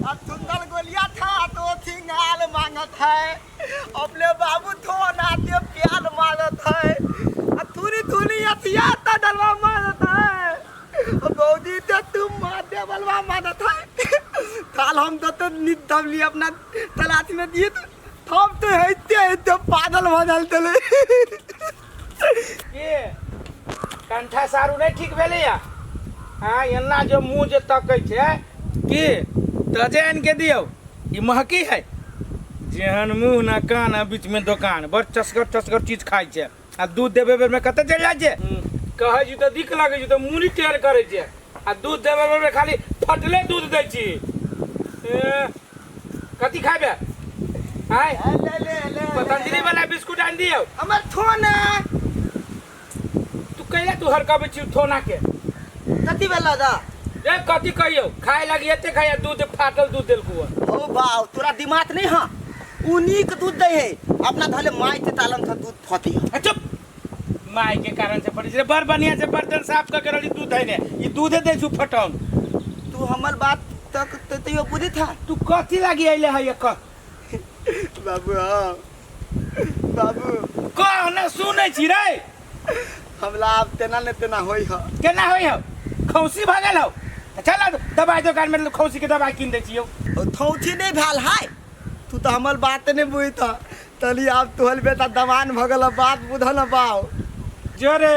अब सुंदर गोलिया था तो सिंगाल मांगत है, अपने बाबू थो नाते प्यार मांगत है, आ थुरी थुरी अथिया ता डलवा मांगत है, बौदी ते तुम माते बलवा मांगत है। काल हम तो तो नित दबली अपना तलाश में दिए तो थप तो हेते हेते पागल भऽ गेल तले। के कंठा सारू नहीं ठीक भेलैया? हाँ, एना जो मुँह जे तकै छै की तजे आनि के दियौ, ई महकी है जेहन मुँह ना कान आ बीच में दोकान, बड़ चसगर चसगर चीज खाइ छै आ दूध देबे बेर में कतऽ चलि जाइ छै? कहै छी तऽ दिक लगै छै तऽ मुँह टेढ़ करै छै आ दूध देबे बेर में खाली फटले दूध दै छी। ए, कथी खाइबे? आय ले ले ले, पतंजलि वाला बिस्कुट आनि दियौ। हमर थोना। तू कैला तू हरकाबै छी थोना के? कथी भेल दा? ए कथी कहियौ, खाय लागी एते खाय, दूध फाटल दूध देलकू। ओ बाव, तोरा दिमाग नहीं हाँ? उ नीक दूध दै है, अपना धले माय के तालन था दूध फटी। चुप, माय के कारण से पड़ी छै। बड़ बढ़िया से बर्तन साफ कर के रहली दूध है ने, ई दूधे दै छु फटौन। तू हमर बात तक तो तैयो बुझी था। तू कथी लागी अइले है ये कह? बाबू, हाँ बाबू। कह न, सुनै छी रे। हमला आब तेना ने तेना होई ह। केना होई हो? खौसी भऽ गेल हो? चल दवाई दुकान में खौसी के दवाई कीन दै छियौ। ओ थौथी नहीं भेल है, तू तो हमर बात नहीं बुझत तली। आब तोहर बेटा दवान भऽ गेल, बात बुझल न बाव। जोरे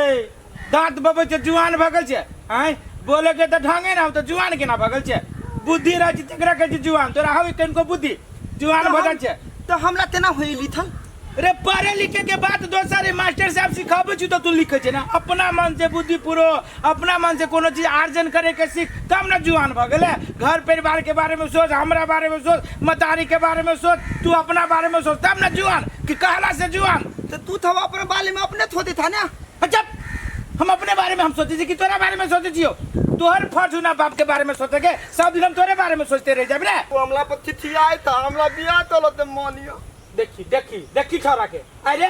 दाँत बबै छै, जुआन भऽ गेल छै। आँय, बोले के तऽ ढंगे ना हो तऽ जुआन केना भऽ गेल छै? बुद्धि रहै छै तकरा कहै छै जुआन। तोरा हौ कनिको बुद्धि? जुआन भऽ गेल छै। तऽ हमरा तेना होई लिथल रे। पढ़े लिखे के बात दोसर है, मास्टर साहब सिखाबै छी तऽ तू लिखे छै ना। अपना मन से बुद्धि पुरो, अपना मन से कोनो चीज आर्जन करे के सीख, तब ना जुआन भऽ गेलै। घर परिवार के बारे में सोच, हमरा बारे में सोच, मतारी के बारे में सोच, तू अपना बारे में सोच, तब ना जुआन कि कहला से जुआन। तो तू तो अपने बारे में अपने थोड़ी था ना। अच्छा, हम अपने बारे में हम सोचे छी कि तोरा बारे में सोचे छियो? तोहर फर्ज ना बाप के बारे में सोचे के, सब दिन हम तोरे बारे में सोचते रह जाब रे। तू हमला पर थिथियाए था, हमला बियाह तो ते मानियो। देखी देखी देखी छोरा के, अरे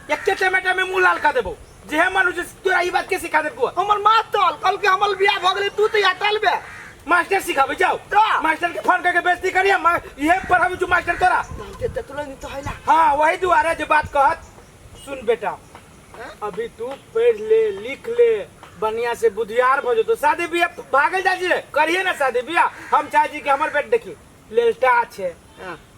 एके टमाटर में मुंह लाल कर देबो जे मन जे। तोरा ई बात के सिखा देलको? हमर माँ तल कल के हमर बियाह भ गेलै, तू तो यहाँ टलबे। मास्टर सिखाबै जाओ। तो? मास्टर के फोन करके बेइज्जती करिए, इहे पढ़ाबै छु मास्टर तोरा। ते तुला नहीं तो हैला। हाँ, वही दुआरे जे बात कहत। सुन बेटा, अभी तू पढ़ ले लिख ले, बढ़िया से बुधियार भ जेतो, शादी बियाह भागल जाइ छी रे, करिए ना शादी बियाह। हम चाहे छी कि हमर बेट देखी लेलटा छै।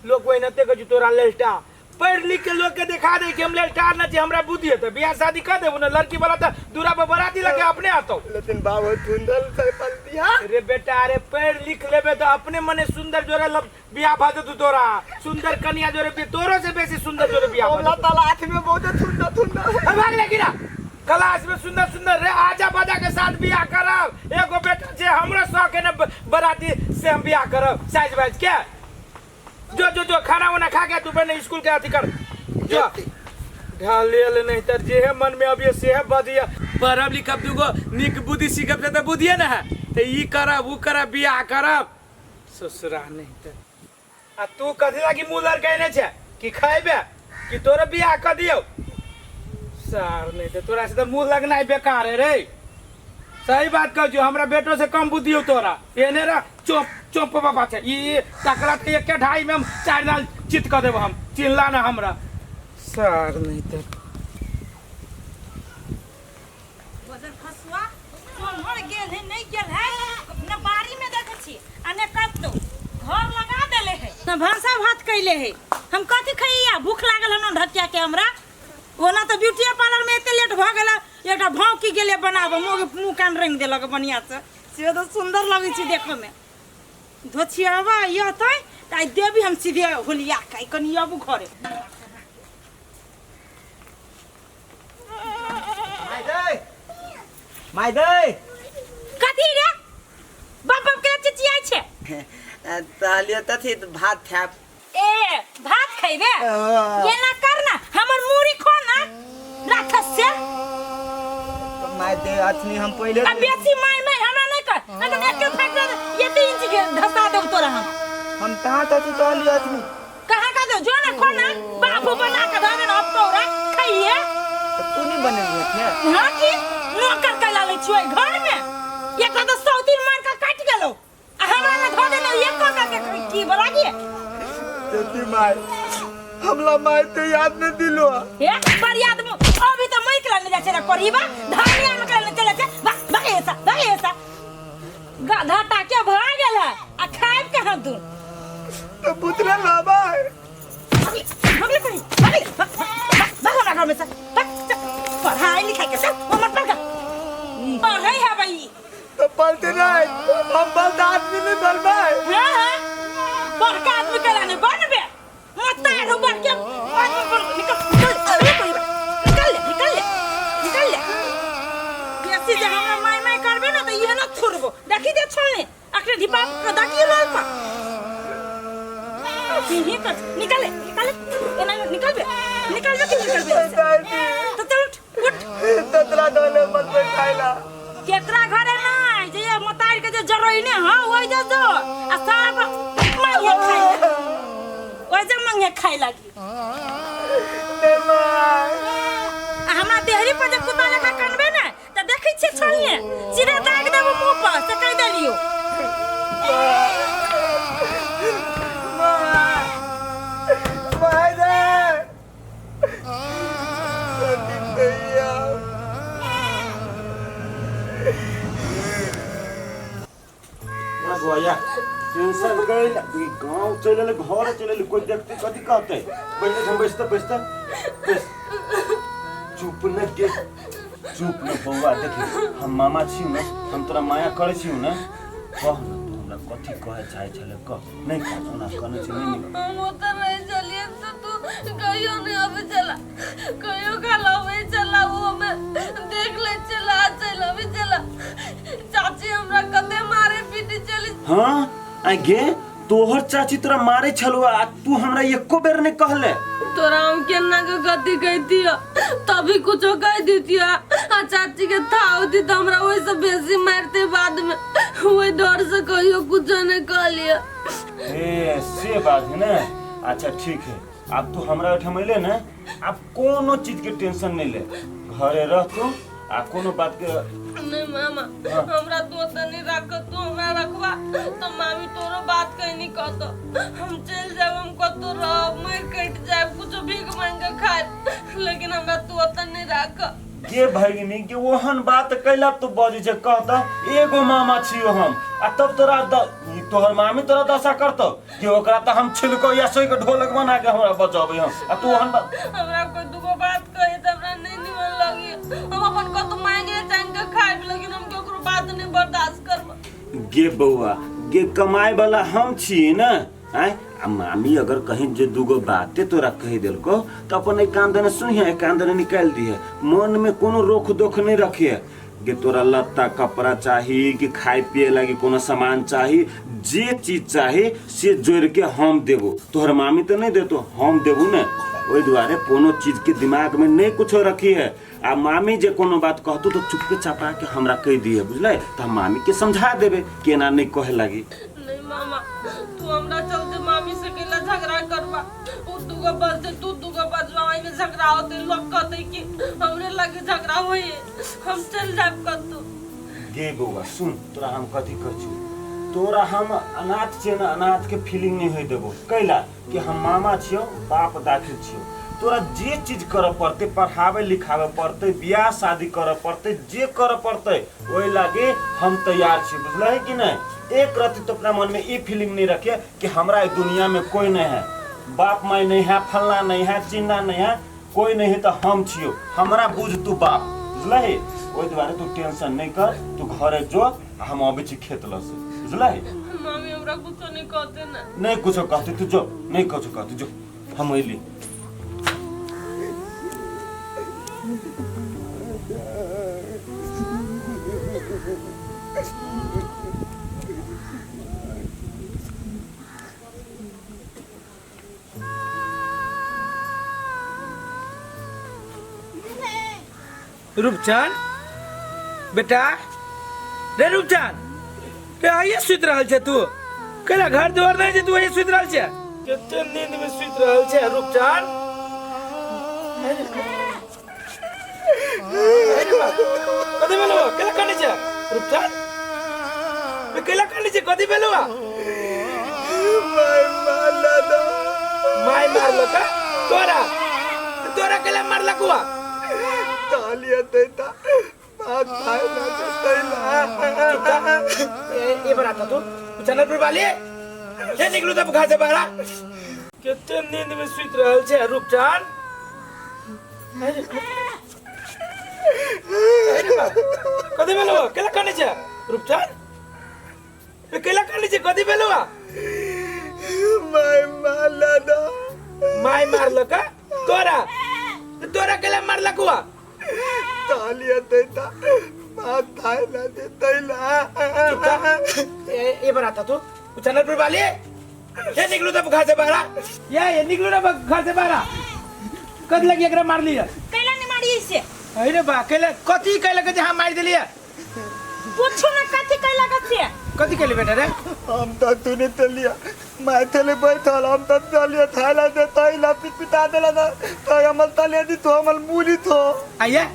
लोग ओहिनाते कहै छै तोरा लेलटा। पढ़ लिख के लोग के देखा दे कि हम लेलटा न छी, हमरा बुद्धि है, तऽ बियाह शादी कर देबो ने। लड़की वाला तऽ दूरा पर बराती लगे अपने आतो। लेकिन बाबू धुंधल से पल दिया रे बेटा। अरे पढ़ लिख लेबे तऽ अपने मने सुंदर जोरे लब बियाह भऽ जेतौ तोरा, सुंदर कनिया जोरे तोरो से बेसी सुंदर जोरे बियाह भऽ हमला जेतौ। तलाश में बहुत सुंदर सुंदर। ए, भाग ले गिरा क्लास में सुंदर सुंदर रे, आजा बाजा के साथ बियाह करब। एगो बेटा जे हमरा शौक है ने बराती से हम बियाह करब साइज वाइज के। जो जो जो खाना वाना खा के तू पहले स्कूल के अथी कर जो ढालेल नहीं तर जे है मन में अब ये से है बदिया। पढ़ब लिखब दूगो निक बुद्धि सीखब से तो बुद्धिए ना है तो ई करब ऊ करब बियाह करब ससुरा नहीं तर। आ तू कथी लागी मुँह लड़केने छै कि खैबे कि तोरे बियाह कर दियौ? सार नहीं तो तोरा से तो मुँह लगनाइ बेकार है रे। सही बात कह जो, हमरा बेटो से कम बुद्धि हो तोरा। एने रा चोप चोप बाबा छै ई तकरा तो एक ढाई में हम चार लाल चित कर देब हम, चिल्ला ना हमरा सार नहीं तो। बदर फसुआ सोमहर गेल है नहीं गेल है न, बाड़ी में देखे छी आ ने कतौ घर लगा देले है न भनसा भात कैले है। हम कथी खैया? भूख लागल हन ढकिया के हमरा। ओना तऽ ब्यूटी पार्लर में एते लेट भऽ गेल, एकटा भौकी गेलै बनाबऽ, मुँह मुँह कान रंग देलक बढ़िया से, से तऽ सुंदर लगै छै देखऽ में। धोछियाबा अतै तऽ आइ देबी हम सीधे होलिया के। आइ कनि आबू घरे। माय दे, माय दे। कथी रे? बाप बाप के चिचियाइ छै। कहलियै तथी भात खायब। ए भात खैबे? एना कर ना, हमर मूड़ी खो ना राक्षस से। माय दे, अथनी हम पहिले आ बेसी माय माय हमरा नहीं कर, नहीं तो एके फेंक दे, ये 3 इंच के धसा देब तोरा हम। हम कहाँ तथी कहलियै अथनी? कहाँ का दो? जो ना खो ना, बापू बना के दे ना अब तोरा खाइए। तो तू नहीं बनेलियै थे? हाँ की नौकर कैला लै छियै घर में, एक तो सौतीन मार के काटि गेलो आ हमरा में धो देने एक का के माय हमला माय तो याद नहीं दिलो। ए बरियाद में अभी तो मैं के ले जा छै करीबा धानिया में के चले छै भाग भाग ऐसा भाग ऐसा गधा टाके भा गेल है आ खाइब कहाँ तू तो पुतला लाबा भगले भगले कहीं भगले भाग भाग भाग हमरा घर में से भाग चल। पढ़ाई लिखाई के चल वो मत पढ़ पढ़ाई है भाई तो पलते नहीं हम बलदा आदमी नहीं बनबाए। हाँ हाँ बड़का आदमी के लाने बनबे मत तारो बढ़ के आदमी बन निकल निकल निकल निकल ले निकल ले निकल ले बेसी जे हमरा माय माय करबे ना त इहे न छोड़बो देखी दे छोड़ने अखने ढिपा के देखी लोल पर ही कर निकल ले निकल ले एना निकलबे निकलबे कि निकलबे तो चल उठ उठ ततरा डोले मत बैठाइला केकरा घरे नहीं जे ये मतार के जे जरोइने हां ओइ जे जो आ सब मांगे खाइ ओइ जे मांगे खाइ लागी ने माय आ हमरा देहरी पर जे कुत्ता लेखा कनबे ने त देखै छियै छोड़िए सीधे दाग देबो मुंह पर से कहि देलियो। माय माय रे कथी कहिया। ना बुआया टेंशन गइल ई गांव चलि एलै घर चलि एलै कोई देखते कथी कहतै बैठे हम बैसते बैसते बैस चुप न के चुप न बौआ देखी हम मामा छी ने हम तोरा माया करै छी ने कह न तू हमरा कथी कहै चाहै छलै कह नहीं कह ओना कहने छी नहीं नीक। हम ओतऽ रहै छलियै तऽ तू कहियो नहि अबै छला कहियो काल अबै छला ओ हमे देख लै छला चलि अबै छला चाची हमरा कते मारे पीटे छली। हाँ आ गे तोहर चाची तोरा मारे छलो आ तू हमरा एको बेर नहीं कहले। तोरा हम केना के गति कहितियो तभी कुछो कह दितियो आ चाची के था होती तो हमरा ओहिसँ बेसी मारते बाद में ओहि डर से कहियो कुछो नहीं कहलियो। ए से बात है ना। अच्छा ठीक है अब तू हमरा ओहिठाम अइले ने अब कोनो चीज के टेंशन नहीं ले घरे रह तू आ कोनो बात के नहीं मामा हाँ। हमरा तू ओतऽ नहीं राख तू हमरा रखबा तो मामी तोरो बात कहीं नहीं कहतो हम चल जाब हम कतौ रहब मरि कटि जाब कुछो भीख मांग के खायब लेकिन हमरा तू ओतऽ नहीं राख। के भगिनी के ओहन बात कैला तू बजै छै कहता एगो मामा छियो हम आ तब तोरा ई तोहर मामी तोरा दशा करतौ कि ओकरा तऽ हम छिलको या सोई के ढोलक बना के हमरा बचबै हम आ तू ओहन बात हमरा कोई दूगो बात कहे तऽ हमरा नहीं निमन लगी हम अपन कतौ मांगे चांग के खायब लेकिन हम केकरो बात नहीं बर्दाश्त करब। गे बौआ गे कमाए वाला हम छी ने आँय आ मामी अगर कहीं जे दूगो बाते तोरा कहि देलको तो अपन एक कान देने सुनिहे एक कान देने निकालि दिहे मन में कोनो रोक दोख नहीं रखिहे कि तोरा लत्ता कपड़ा चाही कि खाए पिए लागी कोनो सामान चाही जे चीज चाही से जोड़ के हम देबो तोहर मामी तो नहीं देतो हम देबू ने ओहि दुआरे कोनो चीज के दिमाग में नहीं कुछो रखी है आ मामी जे कोनो बात कहतो तो चुपके चापा के हमरा कहि दिहे बुझले तो हम मामी के समझा देबे केना नहीं कहे लागी। नहीं मामा तू हमरा चलते मामी से केला झगड़ा करबा उ दूगो बजते तू दूगो बजबा ओहि में झगड़ा होते लोग कहते कि हमरे लगे झगड़ा होई हम चल जाब कतौ। गे बौआ सुन तोरा हम कथी कहै छी तोरा हम अनाथ छियै ने अनाथ के फीलिंग नहीं होइ देबो कैला कि हम मामा छियौ बाप दाखिल छियौ तोरा जे चीज करऽ पड़तै पढ़ाबै लिखाबै पड़तै बियाह शादी करऽ पड़तै जे करऽ पड़तै ओहि लागी हम तैयार छी बुझलही कि नहीं। एक रत्ती तो अपना मन में ई फीलिंग नहीं रखे कि हमरा दुनिया में कोई नहीं है बाप माय नहीं है फलना नहीं है चिन्ना नहीं है कोई नहीं है तो हम छियो हमरा बुझ तू बाप बुझलही। ओहि दुआरे तू टेंशन नहीं कर तू घरे जो आ हम अबै छी खेत लग से बुझलही। मामी हमरा कुछो नहीं कहते ना नहीं कुछो कहते तू जो नहीं कुछो कहते जो हम अइली। रूपचंद बेटा रे रूपचंद रे आइए सुति रहल छै तू कैला घर दुआर नहीं छै तू आइए सुति रहल छै कते नींद में सुति रहल छै रूपचंद। कथी भेलौ कैला कानै छै रूपचंद बे कैला कानै छै कथी भेलौ माय मारला दो। मारलक तोरा तोरा केला मारलक हुआ तालिया देता बात भाई ना देता ए बराता तू चनरपुर वाली ए निकलू तब घर से बाहर कते नींद में सुति रहल छै रूपचान अरे बाप कथी भेलौ केला कानै छै रूपचान ए केला कानै छै कथी भेलौ my मारला दा माय मारलक तोरा तोरा केला मारलक हुआ तालिया देता बात भाई ना देता ए ए बराता तू चनरपुर वाली ए निकलू तब घर से बाहर ये निकलू ना घर से बाहर कद लगी एकरा मार लिया कैला नहीं मारी से अरे बा कैला कथी कैला के जे हम मार देलिए पूछू ना कथी कैला के से कथी कैले बेटा रे हम तो तूने तो लिया मैं थेले बैठल हम तो तलिया थाला दे तैला पिट पिटा देला ना तो हमल तलिया दी तो हमल मूली तो आइए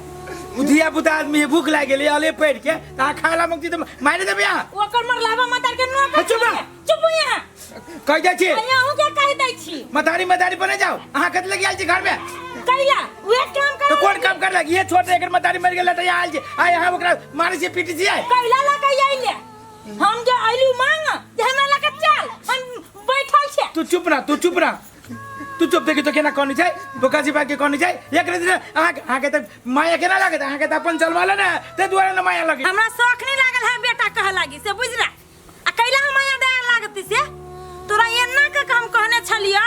धिया पुता आदमी है भूख लाग गेलै अले पढ़ के त खाला मंगती त मारि देबै अहाँ ओकर मरलावा मतार के नो चुप रह। चुप यहाँ कहि जाइ छी अहाँ हूँ के कहि दै छी मतारी मतारी बने जाओ अहाँ कत लगी आयल छी घर में कैला उहे काम कर तो कौन काम कर लगी ये छोट एकर मतारी मर गेल त यहाँ आयल छी आइ अहाँ ओकरा मारै छी पीटी छी आइ कैला लके आइले हम जे आइलू मांग जे हमरा लके चल हम बैठल छे तू चुप रह तू चुप रह तू चुप देखी तो केना कहनी छै बोकाजी बाग के कहनी छै एक दिन अहाँ अहाँके तऽ माया केना लागत अहाँके तऽ अपन चलवाला ने ताहि दुआरे ने माया लगे हमरा शौक नहीं लागल है बेटा कह लागी से बुझ रहा आ कैला हम माया दे लागती से तोरा एना के हम कहने छलियो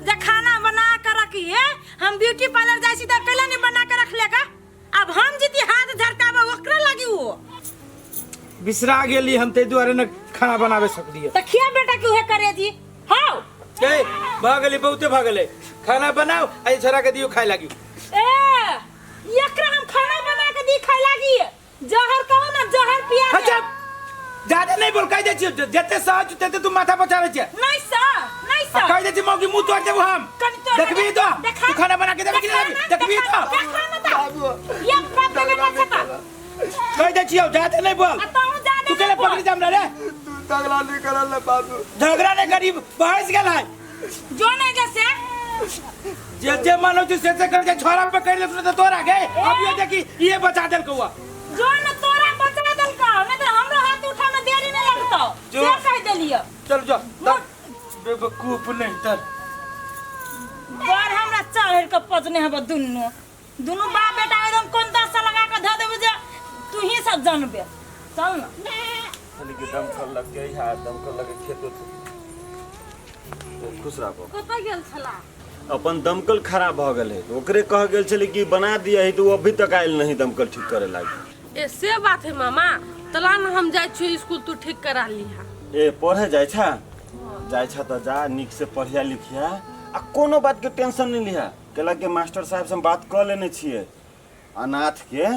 जे खाना बना के रखिए हम ब्यूटी पार्लर जाइ छी त कैला नहीं बना के रख लेगा अब हम जीती हाथ झरकाबे ओकरे लागी वो बिसरा गेली हम ताहि दुआरे ने खाना बनाबे सकलियै त खिया बेटा के उहे करे जी हाउ ए भऽ गेलै बहुते भऽ गेलै खाना बनाउ आ ई छोरा के दियौ खाय लागी ए एकरा हम खाना बना के दी खाय लागी जहर कहो ना जहर पिया दे। अच्छा ज्यादा नहीं बोल कहि दै छियौ जते सहज तते तू माथा पर चढ़ै छियै नहीं सर नहीं आ सर कहि दै छी मौगी मुंह तोड़ देबो हम कनि तोड़ देखबी तो देखा तू खाना बना के देबी कि नहीं देबी देखबी तो देखा ना तो ये बाप के बेटा छता कहि दै छियौ ज्यादा नहीं बोल आ तू ज्यादा तू केले पकड़ी जाम रे तू झगड़ा नहीं करल ना बाबू झगड़ा नहीं करी बहस गेल है जो नहीं जैसे जे जे मानो छी से से कर जे छोरा पे कर लेत तो तोरा गे अब ये देखी ये बचा देल कौआ जो न तोरा बचा देल का नहीं तो हमरो हाथ उठा में देरी नहीं लगतो जो। से कह देलियो चल जो बेवकूफ नहीं तर बड़ हमरा चढ़ के पजने हब दुन्नु दुन्नु बाप बेटा एकदम कोन दशा लगा के धऽ देबो जे तू ही सब जानबे चल ना खाली के दमकल लग गई है दमकल लगे खेत उत तो खुश रहो कतऽ गेल छला अपन दमकल खराब भऽ गेल है ओकरे कह गेल छलै कि बना दिया है तो वो अभी तक आयल नहीं दमकल ठीक करे लागी ए से बात है मामा तला न हम जाइ छियै स्कूल तू ठीक करा लिहा ए पढ़े जाइ छा जाइ छा तऽ जा नीक से पढ़िया लिखिया आ कोनो बात के टेंशन नहीं लिहा कैला के मास्टर साहब से हम बात कऽ लेने छियै अनाथ के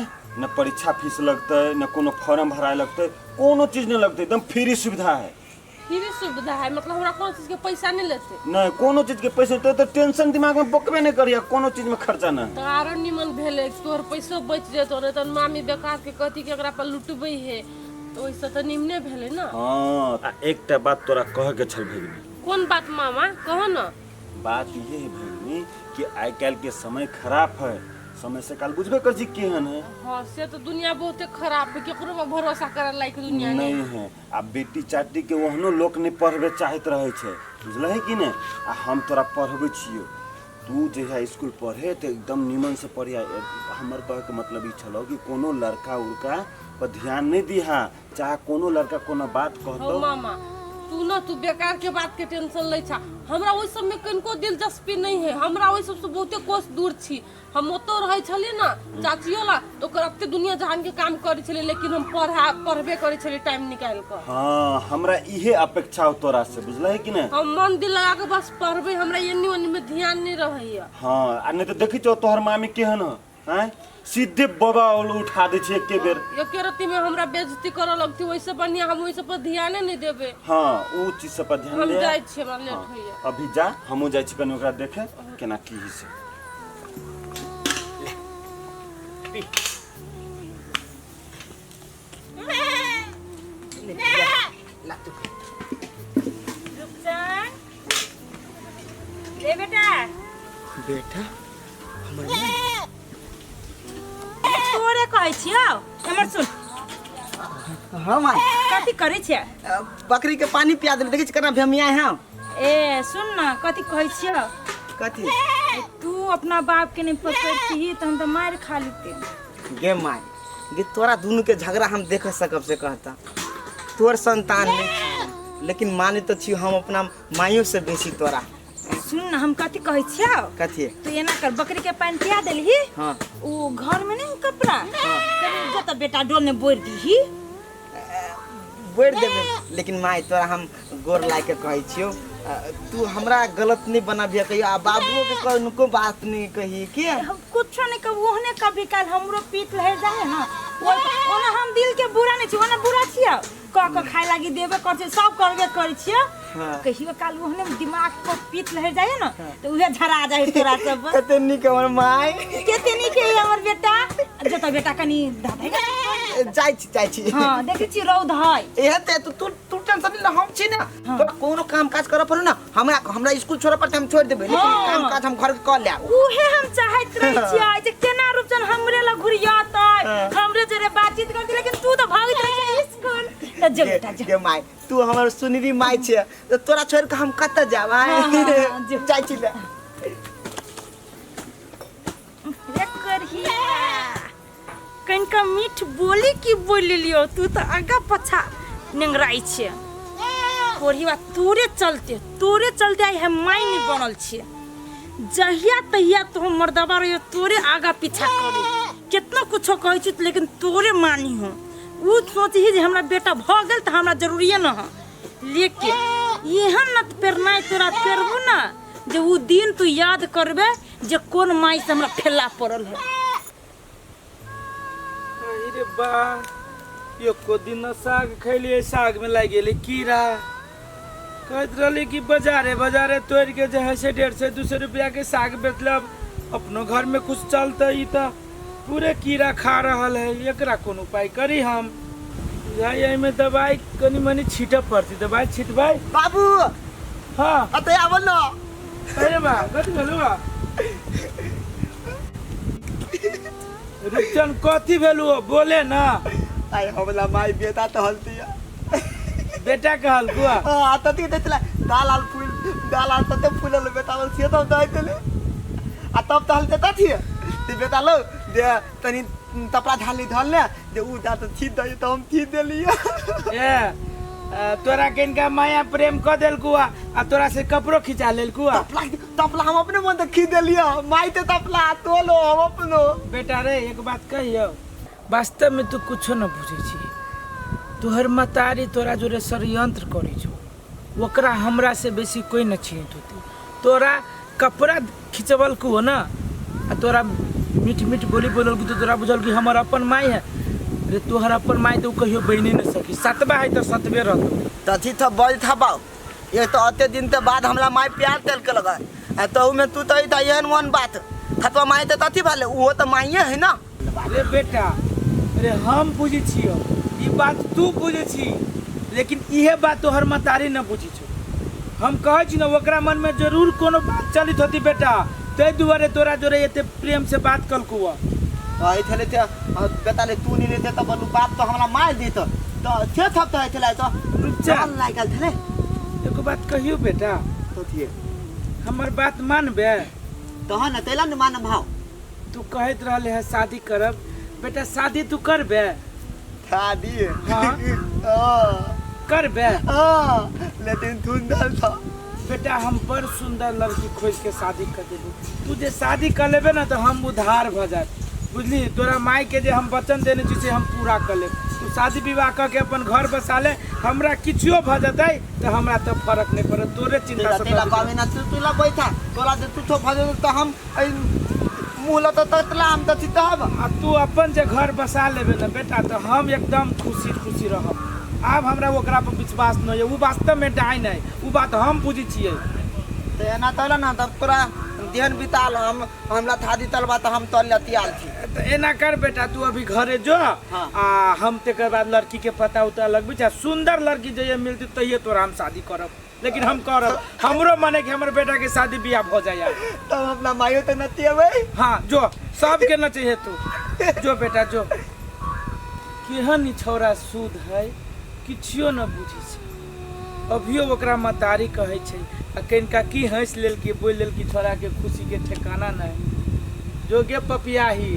न परीक्षा फीस लगतै न कोनो फॉर्म भराए लगतै कोनो चीज नहीं लगतै एकदम फ्री सुविधा है फ्री सुविधा है मतलब हमरा कोनो चीज के पैसा नहीं लेते नहीं कोनो चीज के पैसे तो टेंशन दिमाग में बकबे नहीं करिया कोनो चीज में खर्चा नहीं तऽ आरो निमन भेलै तोहर पैसो बचि जेतौ नहीं तऽ मामी बेकार के कहती कि एकरा पर लुटबै है तऽ ओहिसँ तऽ निमने भेलै ने हाँ आ एकटा बात तोरा कह के छल भगिनी कोन बात मामा कह न बात ये है भगिनी कि आइ काल्हि के समय खराब है समय से काल बुझबे कर छी केहन है हाँ से तो दुनिया बहुते खराब है केकरो पर भरोसा करे लायक दुनिया नहीं है आ बेटी चाटी के ओहनो लोक नहीं पढ़बे चाहत रहे छै बुझलही कि नहीं आ हम तोरा पढ़बै छियो तू जे है स्कूल पढ़े तो एकदम निमन से पढ़िया हमर कहे के मतलब ई छलो कि कोनो लड़का उड़का पर ध्यान नहीं दिहा चाहे कोनो लड़का कोनो बात हौ कहतो मामा तू ना तू बेकार के बात के टेंशन लै छा हमरा ओहि सब में कनिको दिलचस्पी नहीं है हमरा ओहि सब से बहुते कोस दूर छी हम ओतौ रहै छलियै ना चाचियो ला तो ओकर एते दुनिया जहान के काम करै छलियै लेकिन हम पढ़ा पढ़बे करै छलियै टाइम निकालि कऽ हाँ हमरा इहे अपेक्षा हो तोरा से बुझलही कि नहीं हम मन दिल लगा के बस पढ़बै हमरा एन्नी ओन्नी में ध्यान नहीं रहैया हाँ आ नहीं तो देखी छौ तोहर मामी केहन ह आँय सीधे बाबा उठा दै छै एके बेर एके रत्ती में हमरा बेइज्जती करऽ लगती ओहिसे बढ़िया हम ओहि सब पर ध्याने नहीं देबै हाँ उ चीज सब पर ध्यान हम दे जाइ छियै हमरा लेट हाँ, होइया अभी जा हमहूँ जाइ छी कनि ओकरा देखे केना की होइ छै रुपचन रे बेटा बेटा हमर तोरे कहै छियौ हमर सुन हाँ माय कथी करै छियै बकरी के पानी पिया देले देखै छी केना भेमिया है ए सुन न कथी कहै छियौ कथी तू अपना बाप के नहीं पकड़ती तो हम तो मार खा लेते गे माय गे तोरा दुनू के झगड़ा हम देख सकब से कहता तोर संतान नहीं छी, लेकिन माने तो छी हम अपना माइयों से बेसी तोरा सुन न हम कथी कहै छियौ कथी तू एना कर बकरी के पानी पिया देलही हाँ उ घर में नहीं कपड़ा कभी जो तो बेटा डोल में बोर दीही बोरि देबै लेकिन माय तोरा हम गोर लाग के कहै छियौ तू हमरा गलत नहीं बनाबिह कहियो आ बाबुओ के कनको बात नहीं कही के हम कुछो नहीं कब ओहने कभी काल हमरो पीत लहर जाए ना ओना हम दिल के बुरा नहीं छी ओना बुरा छियो क क खाए लागी देबे कर छियो सब करबे कर छियो हाँ। कहियो काल ओहने दिमाग पर पीत लहर जाए ना तो उहे झरा जाए तोरा सब कते नीक हमर माय केते नीक है हमर बेटा जत बेटा कनी धाधे जाइ छी जाइ छी हां देखै छी रौद है एहन ते तू तू तू टेंशन नहीं ले हम छी ना हाँ। तोरा कोनो काम काज करऽ पड़ो ना हमरा हमरा स्कूल छोड़ऽ पड़तै हम छोड़ देबै लेकिन हाँ। काम काज हम घर के कऽ लेब उहे हम चाहैत रहै छियै जे केना रूपचन हमरे लग घुरियतै हमरे जरे बातचीत करतै लेकिन तू तऽ भागैत रहै छै स्कूल तऽ जो बेटा जो गे माय तू हमर सुनरी माय छियै तऽ तोरा छोड़ के हम कतऽ जाब आय हाँ, हाँ, हाँ, जो। जाइ छी ले रे करहिया कनिका मीठ बोली की बोलि लियो तू तऽ आगा पछा नेंगराइ छै कोढ़िया तोरे चलते आइ हम माय नहि बनल छियै जहिया तहिया तो हम मर्दबा रहियो तोरे आगा पीछा करी कितना कुछो कहै छी लेकिन तोरे मानी हो उ सोचही जे हमरा बेटा भऽ गेल तऽ हमरा जरूरिए न है लेकिन एहन न पेरनाइ तोरा पेरबू ना जे उ दिन तू याद करबे जे कोन माय से हमरा फेला पड़ल है अरे बा एको दिन न साग खैलिए साग में लागि गेलै कीड़ा कहैत रहली कि बाजारे बाजारे तोड़ि के जे है से 150 200 रुपया के साग बेचलब अपनो घर में कुछ चलते ई तऽ पूरे कीड़ा खा रहल है एकरा कोन उपाय करी हम बुझाइ एहिमे दवाइ कनि मनि छीटऽ पड़तै दवाइ छिटबै बाबू हाँ अतऽ आबऽ न अरे बा कथी भेलौ बा रुपचन कथी भेलू बोले ना आइ हमला माय बेटा तऽ हलती बेटा कहल कुआ हाँ तती देखला दाल आल फूल दाल आल तते फूलल बेटा बोल छियै तब दइ देले आ तब तऽ हलते तथी ते बेटा लो दे तनी तपड़ा ढाली धल ने जे उ दा तऽ छीट दइ तऽ हम छीट देलियै ए तोरा के इनका माया प्रेम क देलकू आ तोरा से कपड़ो खिंचा लेलकू तपला तपला हम अपने मन तऽ खींच देलियै माय ते तपला तोलो हम अपनो बेटा रे एक बात कहियो वास्तव में तू कुछो न बुझै छी तोहर मतारी तोरा जोरे षड्यंत्र करै छौ ओकरा हमरा से बेसी कोई न चिन्हत होतै तोरा कपड़ा खिंचबलकू हो ना आ तोरा मीठ मीठ बोली बोललकू तो तोरा बुझल कि हमर अपन माय है रे तोहर अपन माय तो कहियो बनि न सकी सतबा है तो सतबे रहतौ तथी था बल था बाऊ ये तो अते दिन के बाद हमरा माय प्यार तेल के लगा आ तहु में तू तो ई एहन वन बात थतवा माय ते तथी भाले उहो तो माइये है ना रे बेटा रे हम बुझै छियौ ई बात तू बुझै छी लेकिन इहे बात तोहर मतारी न बुझै छौ हम कहै छी ने ओकरा मनमे जरूर कोनो बात चलित होती बेटा ताहि दुआरे तोरा जोरे एते प्रेम से बात कलकू है छलै ते बेटा ले तू नहीं लेते त बोलू बाप तो हमरा मार देत तो थे थप तो है छलै तो रुक जा चल लागल छलै एगो बात कहियो बेटा तो थिए हमर बात मानबे तहन न तैला न मान भाव तू कहैत रहले है शादी करब बेटा शादी तू करबे शादी हाँ। हाँ करबे हाँ लेकिन धुन दल था बेटा हम बड़ सुंदर लड़की खोज के शादी कर देबू तू जे शादी कर लेबे ना तो हम उधार भऽ जायब बुझली तोरा माय के जे हम वचन देने छी से हम पूरा कर लेब तू शादी विवाह कऽ के अपन घर बसा ले हमरा किछुओ भऽ जेतै तऽ हमरा तऽ फर्क नहि पड़त तोरे चिंता तेला तेला सताबै कहबे ना तू तू ला बैठा तोरा जे तू छो भऽ जेतौ तऽ हम एहि मुँह लऽ तऽ ततला हम तऽ चितब आ तू अपन जे घर बसा लेबे ने बेटा तऽ हम एकदम खुशी खुशी रहब आब हमरा ओकरा पर विश्वास नहि यऽ ओ वास्तवमे डाइन है ओ बात हम बुझै छियै तऽ एना तोला ना तब तोरा देहन बिताल हम हमरा थादी तलबा तऽ हम तल लतियाल छी तऽ एना कर बेटा तू अभी घरे जो हाँ। आ हम तकर बाद लड़की के पता उता लगबै छै आ सुंदर लड़की जहिया मिलती तहिये तोरा हम शादी करब लेकिन हम करब। हमरो मन है कि हमर बेटा के शादी बियाह भ जाए। तब हम अपना माइयो तो नतियेबै। हाँ जो सबके नचे है तू, जो बेटा जो। केहन ई छौड़ा सूद है, किछियो न बुझै छै। अभियो ओकरा महतारी कहै छै आ कनिका की हँसि लेलकी बोलि लेलकी, छौड़ाके खुशीके ठेकाना नहि। जो गे पपियाही,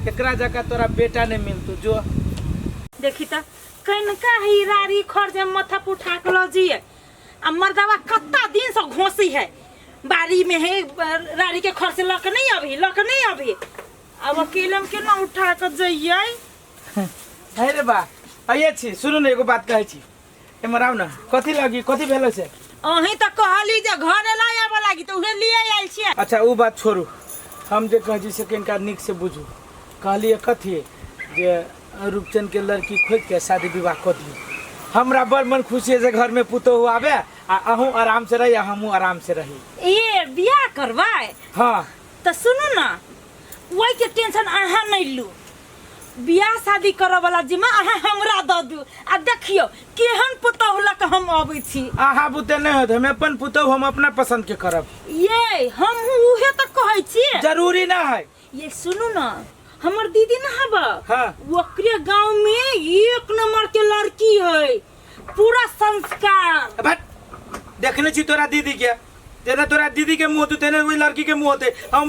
एकरा जकाँ तोरा बेटा नहि मिलतौ, जो। देखी तऽ कनिका ही रारी खर जे माथा पर उठा के लऽ जिए आ मर्दवा कत्ता दिन से घोसी है बाड़ी में है, रारी के खर से लऽ के नहीं अभी, लऽ के नहीं अभी। अब अकेले में केना उठा के जइयै? हे रे बा, आइए छी, सुनू ने एगो बात कहै छी, एम्हर आउ ने। कथी लगी, कथी भेल से? अहीं तऽ कहली जे घर एला आबऽ लागी तऽ उहे लिए आयल छियै। अच्छा ओ बात छोड़ू, हम जे कहै छी से कनिका नीक से बुझू। कहलियै कथी जे रूपचंद के लड़की खोजि के शादी विवाह कऽ दियौ। हमरा बड़ मन खुशी है जे घर में पुतोहु आबे आ अहूँ आराम से रही आ हमहूँ आराम से रही। ए बियाह करबै? हाँ। तऽ सुनू ने, ओहिके टेंशन अहाँ नहि लू, बियाह शादी करऽ वाला जिम्मा अहाँ हमरा दऽ दू आ देखियौ केहन पुतोहु लऽ कऽ हम अबै छी। अहाँ बुते नहि होत, हम अपन पुतोहु हम अपना पसंद के करब। ये हमहूँ उहे तऽ कहै छी। जरूरी ना है। ये सुनू न, हमर दीदी न हब, हाँ। ओकरे गांव में एक नंबर के लड़की है, पूरा संस्कार। बट देखने छी तोरा दीदी के, तेने तोरा दीदी के मुंह होते तेने वही लड़की के मुंह होते। हम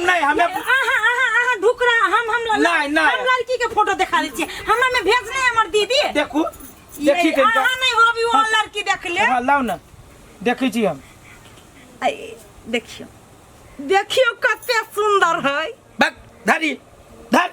नहीं, हमें आहा आहा आहा ढुकरा, हम नहीं, नहीं। हम लड़की के फोटो देखा दै छी, हमरा में भेज नहीं हमर दीदी। देखू, ये देखी कनिका। आहा नहीं हो अभी वो लड़की देख ले। हाँ लाओ ना, देखै छी हम। आई, देखियो देखियो कते सुंदर है। बक धरी धर,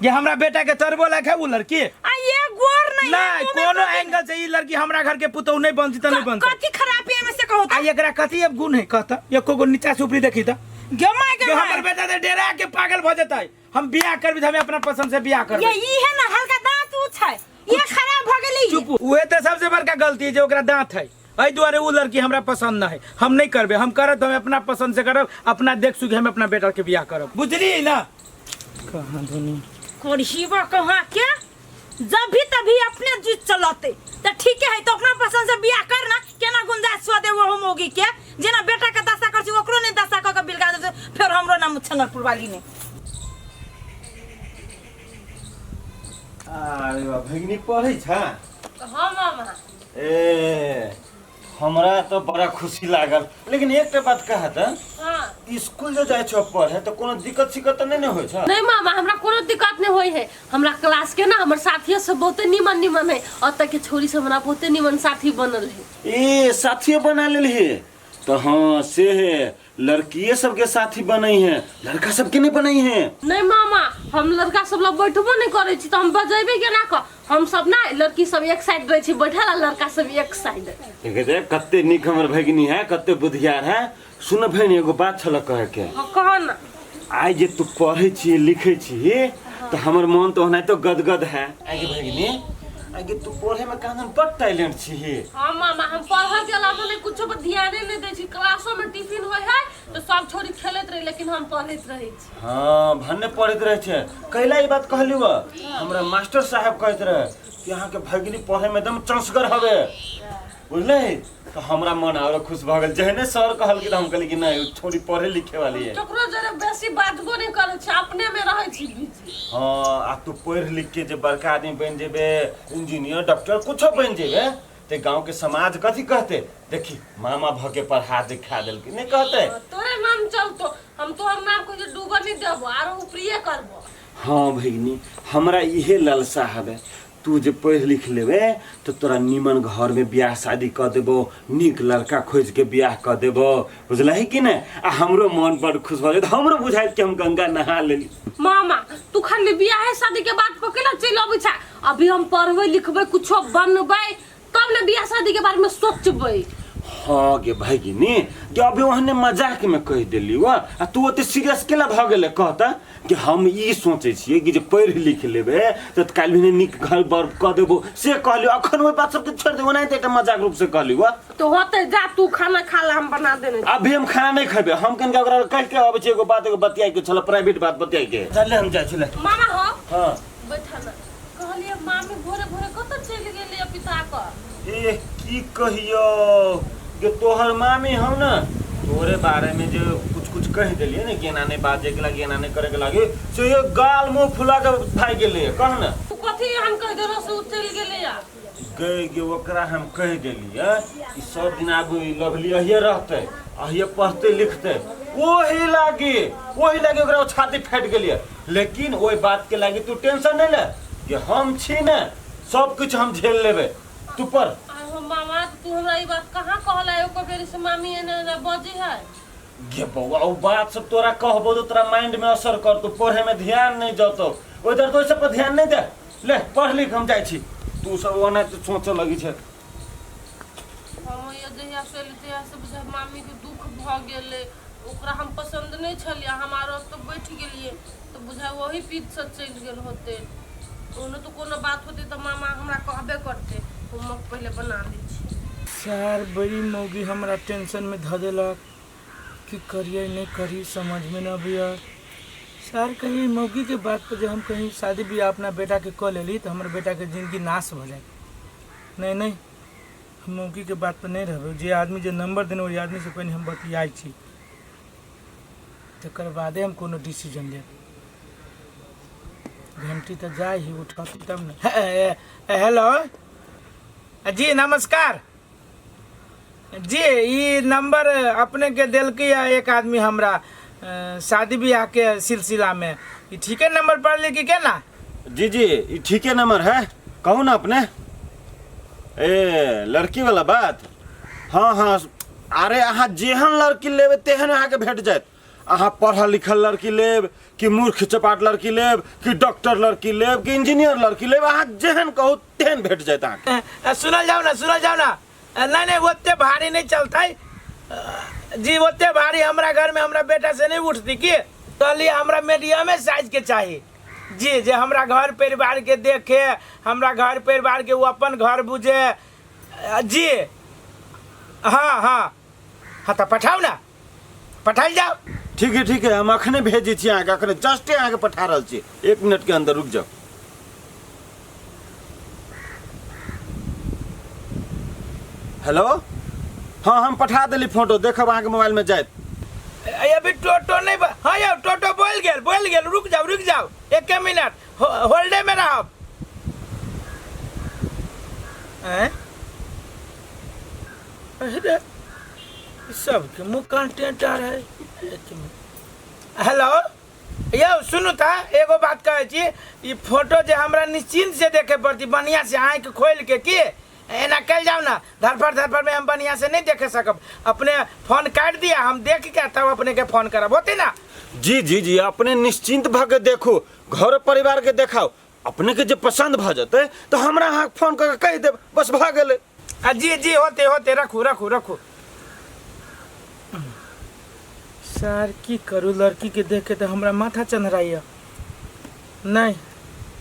ये हमरा बेटा के तरबो लायक है वो लड़की। आ ये गोर नहीं है, नहीं, मुंह में कोनो कथी- एंगल से ई लड़की हमरा घर के पुतोहु नहीं बनती त नहीं बनती। कथी खराबी है में से कहू आ एकरा कथी अब गुण है कहता, एको गो नीचा से ऊपरी देखी त। गे my गे जे my. हमर बेटा ते डेरा के पागल भ जतै। हम बियाह करबी त हमें अपना पसंद से बियाह करबै। ये ई है ना हल्का दांत ऊंच है, ये खराब भ गेलै। चुप, उहे त सबसे बड़का गलती है जे ओकरा दांत है। एहि दुआरे उ लड़की हमरा पसंद न है, हम नहीं करबे। हम करब त हम अपना पसंद से करब, अपना देख सुख हम अपना बेटा के बियाह करब, बुझली ना? कहाँ धुनी करहीबा कहाँ के, जब भी तभी अपने जीत चलते तो ठीक है, तो अपना पसंद से बियाह कर ना, केना गुंजाइश छुआ दे वो मोगी के, जेना बेटा के दशा कर छी ओकरो नहीं दशा क के बिलगा दे, फिर हमरो नाम छनरपुर वाली ने। अरे बा भगिनी पढ़ै छ? हाँ मामा। ए हमरा तो बड़ा खुशी लागल, लेकिन एकटा बात कहा त, हाँ। स्कूल जो जाइ छौ पढ़े तो कोनो दिक्कत सिक्कत त नहीं ने होइ छ? नहीं मामा, हमरा कोनो दिक्कत नहीं होई है। हमरा क्लास के ना हमर साथियो सब बहुते निमन निमन है, ओतऽ के छोरी सब हमरा बहुते निमन साथी बनल है। ए साथियो बना लेलही तो? हाँ से है, लड़किए सबके साथी बनै है, लड़का सबके नहीं बनै है। नहीं मामा, हम लड़का सब लग बैठबो नहीं करै छी, तो हम बजेबे केना क? हम सब ना लड़की सब एक साइड रहै छी बैठल आ लड़का सब एक साइड। देखे दे कते नीक हमर भगिनी है, कते बुधियार है। सुन भगिनी, एगो बात छल कहे के। हाँ, कह ना। आइ जे तू पढ़ै छी लिखै छी तो हमर मन तो ओनाहितो गदगद है। आगे भगिनी, आगे तू पढ़े में कहाँ बड़ टैलेंट छी। हाँ मामा, हम पढ़े के अलावा नहीं कुछो पर ध्याने नहीं दै छी। क्लासो में टिफिन होय है तो सब छोरी खेलैत रहे, लेकिन हम पढ़ैत रहै छी। हाँ भन्ने पढ़ैत रहै छै। कैला ई बात कहली व, हमरा मास्टर साहब कहैत रहे कि अहाँ के भगिनी पढ़े में एकदम चंसगर हवे, बुझले? तो हमरा मन और खुश भ गेल, जहने सर कहल कि हम कहली कि नहीं उ छोरी पढ़े लिखे वाली है। ककरो जरे बेसी बातबो नहीं करै छी, अपने में रहै छी बिजी। हाँ आ तू पढ़ लिख के जे बड़का आदमी बन जेबे, इंजीनियर डॉक्टर कुछो बन जेबे, ते गांव के समाज कथी कहते? देखी मामा भ के पढ़ा दिखा देलकी, नहीं कहते? तोरे नाम चलतो, हम तोहर नाम को जे डूबऽ नहीं देबो, आरो ऊपरिये करबो। हाँ भगिनी, हमरा इहे ललसा हवे, तू जे पढ़ लिख लेबे तो तोरा निमन घर में ब्याह शादी क देबो, नीक लड़का खोज के ब्याह क देबो, बुझलही कि ने? आ हमरो मन बड़ खुश भ जेत, हमरो बुझाइत कि हम गंगा नहा लेली। मामा तू खाली ब्याह शादी के बात पर केना चलि अबै छै? अभी हम पढ़बै लिखबै कुछो बनबै तब ने बियाह शादी के बारे में सोचबै। हाँ गे भगिनी, गे अभी ओहने मजाक में कहि देली वा, आ तू ओते सीरियस केला भ गेले? कहता कि हम ई सोचै छियै कि जे पढ़ि लिख लेबै तऽ काल्हि भेने नीक घर बर कऽ देबो, से कहलियो। अखन ओहि बात सबके छोड़ि देबो, ओनाहिते एकटा मजाक रूप से कहली वा। तो होते जा, तू खाना खा ला, हम बना देने। अभी हम खाना नहीं खेबै, हम कनिका ओकरा कहि के अबै छियै, एगो बात एगो बतियाइ के छल, प्राइवेट बात बतियाइ के। चल हम जाइ छलै। मामा हो। हाँ बैठा ना, कहलियै मामी भोरे भोरे कतऽ चलि गेलै पिता कऽ? ए की कहियो जे तोहर मामी हौ ने, तोरे बारे में जे कुछ कुछ कह देलिए ने, कि एना नहीं बाजे के लागे, एना नहीं करे के लागे, से ये गाल मुंह फुला के भाग गेलै। कह ने। तू कथी एहन कह देलो से उ चलि गेलै या? गए गे, ओकरा हम कह देलिए कि सब दिन आगू ई लवली अहिए रहते, अहिए पढ़ते लिखते, ओही लागी ओही लागी ओकरा छाती फाटि गेलिए। लेकिन ओहि बात के लागी तू टेंशन नहीं ले, कि हम छी ने, सब कुछ हम झेल लेबे, तू पढ़। आहो मामा, तू हमरा ई बात कहाँ कहला एको बेरी से मामी एना एना बजे है? गे बौआ, ओ बात सब तोरा कहबो तो तोरा माइंड में असर करतो, पढ़े में ध्यान नहीं जतो, उधर तो सब पर ध्यान नहीं दे, ले पढ़ लिख, हम जाइ छी, तू सब ओना तो सोचऽ लगी छै। हम ये जहिया से एली तहिया से बुझाइ मामी के दुख भऽ गेलै। ओकरा हम पसन्द नहि छलियै, हम आरो ओतऽ बैठ गेलियै तऽ बुझाइ ओही पीत से चलि गेल होतै। ओनो तऽ कोनो बात होतै तऽ मामा हमरा कहबे करतै। होमवर्क पहिले बना लै छी। सर, बड़ी मौगी हमरा टेंशन में धऽ देलक। की करिए नहीं करी समझ में न अबैया सर। कहीं मौगी के बात पर जे हम कहीं शादी ब्याह अपना बेटा के कऽ लेली तऽ हमर बेटा के जिंदगी नाश भऽ जायत। नहीं नहीं, हम मौगी के बात पर नहीं रहबै। जे आदमी जे नंबर देने ओहि आदमी से पहिने हम बतियाइ छी, तकर बादे हम कोनो डिसीजन लेब। घंटी तऽ जाइ ही, उठती तब ने। हेलो जी, नमस्कार जी। ई नंबर अपने के देलकै है एक आदमी हमरा शादी ब्याह के सिलसिला में। ई ठीके नंबर पड़ले कि केना? जी जी, ई ठीके नंबर है, कहू ना अपने। ए लड़की वाला बात? हाँ हाँ, अरे अहाँ जेहन लड़की लेबै तेहन अहाँके भेट जायत। अहाँ पढ़ल लिखल लड़की लेब कि मूर्ख चपाट लड़की लेब कि डॉक्टर लड़की लेब कि इंजीनियर लड़की लेब, अहाँ जेहन कहू तेहन भेट जायत अहाँके। सुनल जाओ ना, सुनल जाओ ना। नहीं नहीं, ओते भारी नहीं चलता है जी, ओते भारी हमरा घर में हमरा बेटा से नहीं उठती। की कहलिए, हमरा मीडियमे साइज के चाहिए जी, जे हमरा घर परिवार के देखे, हमरा घर परिवार के वो अपन घर बुझे जी। हाँ हाँ हाँ, तो पठाओ ना, पठाइल जाओ। ठीक है ठीक है, हम अखने भेजै छी अहाँके, अखने जस्टे अहाँके पठा रहल छी, 1 मिनट के अंदर, रुक जाओ। हेलो, हाँ हम पठा देली फोटो, देखब अहाँके मोबाइल में जायत। अभी टोटो नहीं हाँ यौ, टोटो बोल गेल, बोल गेल। रुक जाओ, रुक जाओ, एक मिनट होल्डे में रहब। हैं? अरे, ई सबके मुँह कान टेंटार है। एक मिनट। हेलो यौ, सुनू तऽ एगो बात कहै छी। ई फोटो जे हमरा निश्चिन्त से देखे पड़ती, बढ़िया से आँखि खोलि के। की एना कल जाओ ना, धरफड़ धरफड़ में हम बढ़िया से नहीं देखे सकब। अपने फोन काट दिया, हम देख के तब अपने के फोन करब, होते ना? जी जी जी, अपने निश्चिंत भऽ के देखू, घर परिवार के देखाउ, अपने के जे पसंद भऽ जेतै तऽ हमरा अहाँ फोन कऽ के कहि देब, बस भऽ गेलै। आ जी जी, होते होते, रखू रखू रखू। सर, की करू, लड़की के देख के तऽ हमरा माथा चन्हराइया। नहीं,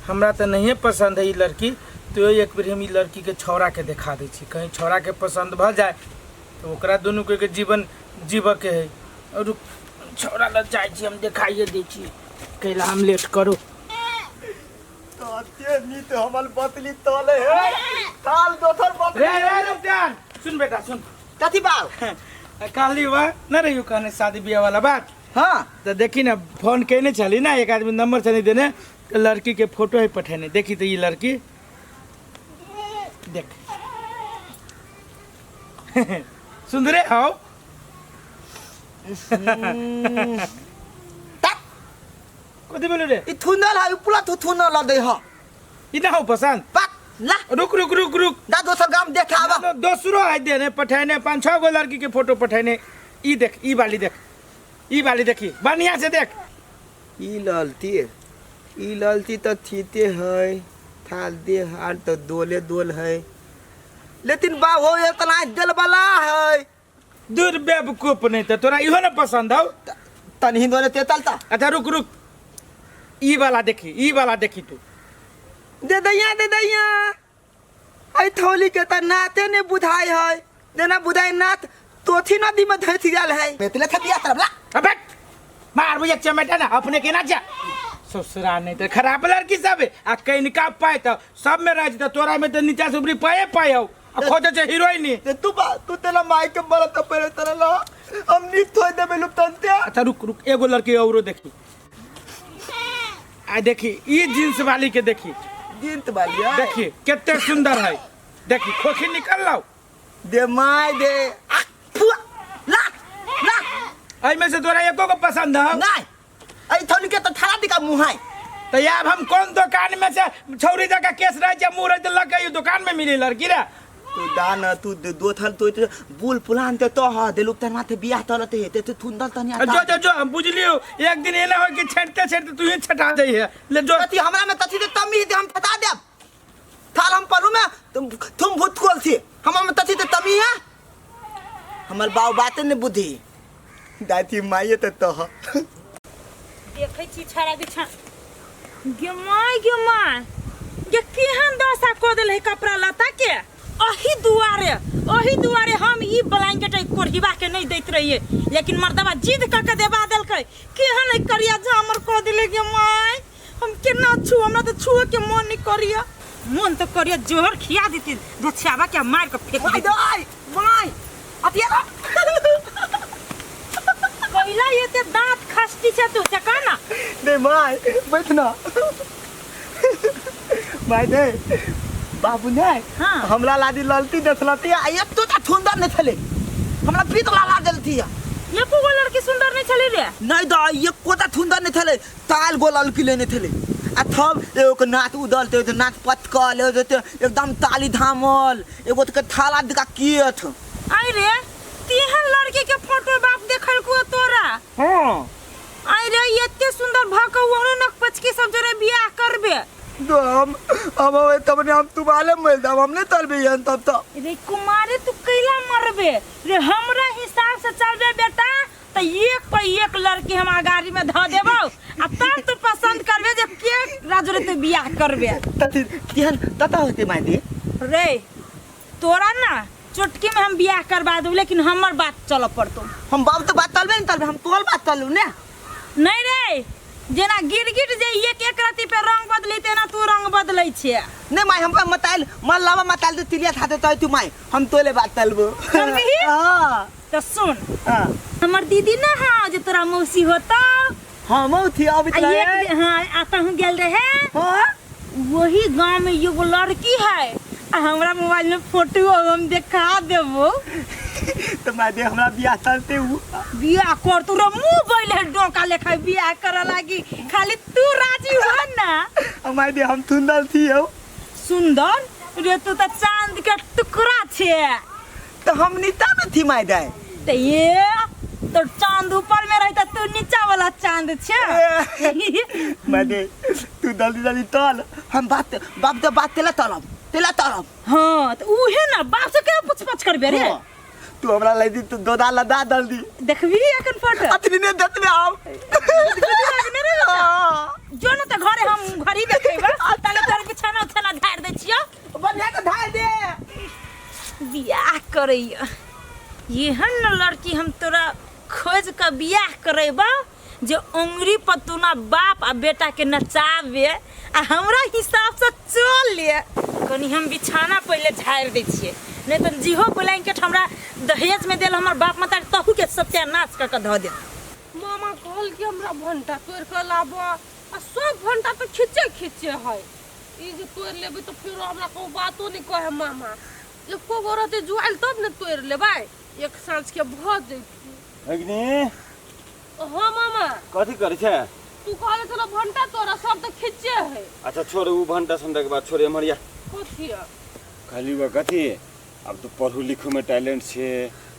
हमरा तऽ नहिए पसंद है ई लड़की। तो एक बेर हम ई लड़की के छौड़ा के देखा दै छी, कहीं छौड़ा के पसंद भऽ जाए तऽ ओकरा दुनू के जीवन जीबऽ के है। और छौड़ा लग जाइ छी, हम देखाइए दै छी। कैला हम लेट करू? ते नीत हमर बतली तले है काल दोसर बतली। रे रे, रुक जा, सुन बेटा, सुन। कथी बाल? कहली वह न रहियो कहने शादी ब्याह वाला बात। हाँ। तो देखी ना, फोन केने छली ना, एक आदमी नंबर छली देने, तो लड़की के फोटो है पठेने। देखी तो ये लड़की देख, सुंदरे हो। तक। कथी बोलू रे? ई थुनल है, पुला थु थुनल दे ह। ई ना हो पसंद। पक ला। रुक रुक रुक रुक। दा दोसर गाम देखावा। ना, दोसरो है देने पठेने, 5-6 गो लड़की के फोटो पठेने। ई देख, ई वाली देख, ई वाली देखी, बढ़िया से देख। ई ललती, ई ललती तो थीते है, थाल दे हाल तो दोले दोल है, लेकिन बा हो इतना दिल वाला है। दूर बेवकूफ, नहीं तो तोरा इहो ना पसंद हो। तनी दोले ते चलता। अच्छा रुक रुक, ई वाला देखी, ई वाला देखी तू। दे दैया, दे दैया, आई थौली के त नाते ने बुझाई है, देना बुझाई नाथ तोथी नदी में धस गेल है, बेतले थपिया तरफ ला। अबे मार बुझे चमेटा ना अपने के ना जा ससुरा, नहीं तो खराब लड़की सब है। आ कनिका पाए तो सब में रह जेतौ, तोरा में तो नीचा से ऊपरी पाए पाए हो। आ खोजे छै हीरोइन। ते तू बा तू तेला माई के बड़ा तो पहले तरह ला हम नी थोय देबे लुपतन ते। अच्छा रुक रुक, एगो लड़की औरो देखी, आ देखी ई जींस वाली के देखी। जींस वाली है? देखी कते सुंदर है, देखी खोखी निकल लाओ। दे माय दे आ, फुआ, ला ला। एहिमे से तोरा एको को पसंद है? नहीं, अई थोनी के तो थाला दिका मुँह है। तो यार हम कौन दुकान में से छौरी जगह केस रहे छै मुँह रहे लगे ई दुकान में मिली लड़की रे। तू दान तू दो थल तो बुल पुलान ते तो ह देलुक तन माथे बियाह तलते ते ते थुंदल तनी आता। जो जो जो हम बुझलियो, एक दिन एना हो कि छेड़ते छेड़ते तू ही छटा जाइ है। ले जो कथी हमरा में तथी ते तमी दे हम छटा देब। थाल हम परू में तुम तुम भूत कोल थी हमरा में तथी ते तमी है। हमर बाऊ बात ने बुद्धि दाती माये ते तो ह। देखै छी छाड़ा बिछा गे my गे my गे केहन दशा कऽ देल है कपड़ा लत्ता के। अही दुआरे अही दुआरे हम ई ब्लैंकेट एहि कोढ़िबा के नहीं दैत रहिए, लेकिन मर्दबा जिद कऽ के देबा देलकै। केहन एहि करिया झामर कऽ देले गे my, हम केना छू, हमरा तऽ छुए के मन नहीं करिया। मन तऽ करिया जोहर खिया देती धछियाबा के मार के फेंक my देती। दाई my अतिया पहिला एते दांत खसती छै तू चका ना। दे my बैठ ना my दे बाबू ने। हाँ। हमरा लादी ललती देखलती आ एक तो थुंदर नहीं छले, हमरा पीत ला देलती है। एको गो लड़की सुंदर नहीं छले रे? नहीं दा एको ता थुंदर नहीं छले, ताल गो लड़की लेने छले। आ थब एगो के नाथ उदल ते नाथ पतकल एगो ते एकदम ताली धामल एगो के थाला दिका कियथ। आई रे तेहन लड़की के फोटो बाप देखल को तोरा? हां। आई रे एते सुंदर भक ओनो नक पचकी सब जरे बियाह करबे। दो हम अब ओए तब ने हम तुम्हारे मिल दम हमने तलबे हन तब तो। रे कुमारे तू कैला मरबे रे, हमरा हिसाब से चलबे बेटा त एक पर एक लड़की हम गाड़ी में ध देबौ आ तब तू पसंद करबे जे के राजू रे तू बियाह करबे। तथी तेहन तता होते my they. रे तोरा ना चुटकी में हम बियाह करवा देब, लेकिन हमर बात चल पड़तो। हम बाप तो बात तलबे न तलबे, हम तोहर बात तलू ने। नहीं रे जेना गिरगिट जे एक एक रति पे रंग बदली तेना तू रंग बदलै छे। नहीं my हम मताइल मन लावा मताइल तो तिलिया थाते तो तू my हम तोले बात तलबो। समझी? हां। तो सुन। हां। हमर दीदी ना हां जे तोरा मौसी होता। हां मौसी अभी आ एक दिन, हां आता हूं गेल रहे। हां। वही गांव में एगो लड़की है आ हमरा मोबाइल में फोटो हम देखा देबो। तो my they हमरा बियाह चलते उ बियाह कर तू रे मुंह बैल है डोका लेखा बियाह करे लागी, खाली तू राजी हो ना। My they हम सुंदर थी हो। सुंदर रे तू तो चांद के टुकड़ा छे। तो हम नीचा में थी my they. तो ये तो चांद ऊपर में रहता तू नीचा वाला चांद छे। My they तू जल्दी जल्दी तल हम बात बाप तो बात तेला तलब तेला तलब। हां तो उहे ना बाप से के पूछ पाछ करबे रे। तू हमरा लै दी तू दोदा लदा दल्दी देखबी एखन फोटो अतनी ने दत में आव जो न त घरे हम घरी देखेबा ताले तोर बिछाना उछाना झाड़ दै छियो। बढ़िया के झाड़ दे। बियाह करैया एहन न लड़की हम तोरा खोज के बियाह करेबा जे उंगरी पर तू ना बाप आ बेटा के नचाबे आ हमरा हिसाब से चले। कनी हम बिछाना पहले झाड़ दै छियै, नहीं तो जीहो ब्लैंकेट हमरा दहेज में देल हमर बाप माता तहू के सत्यानाश कर के धऽ देत। मामा कहल कि हमरा भंटा तोड़ के लाबो आ सब भंटा तो खींचे खींचे है, ई जे तोड़ लेबै तो फेरो हमरा को बातो नहीं कहे मामा। एको गो रहते जुआइल तब ने तोड़ लेबै, एक साँझ के भ जैती। अग्नि। हाँ मामा। कथी करै छै? तू कहले छलो भंटा तोरा सब तो खींचे है। अच्छा छोड़ उ भंटा संटा के बात छोड़, एमहर या। कथी कहली वा कथी अब तो पढ़ू लिखू में टैलेंट छे,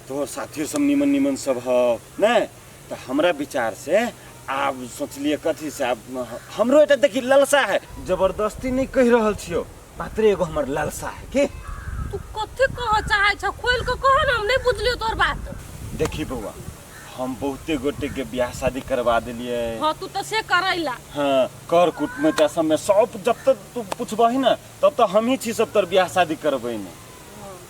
तोहर साथियो सब निमन निमन सब हो ने, तो हमरा विचार से आब सोचलिए कथी से आब हमरो एकटा देखी ललसा है, जबरदस्ती नहीं कहि रहल छियो, मात्र एगो हमर ललसा है कि तू कथी कह चाहे छ खोल के कह ना, हम नहीं बुझलियो तोर बात। देखी बउआ हम बहुते गोटे के ब्याह शादी करवा दिलिए। हाँ तू तो से करैला। हाँ कर कुटुम्ब सब में सब जब तक तू पूछबही ना तब तो हम ही छी सब तोर ब्याह शादी करबै ने,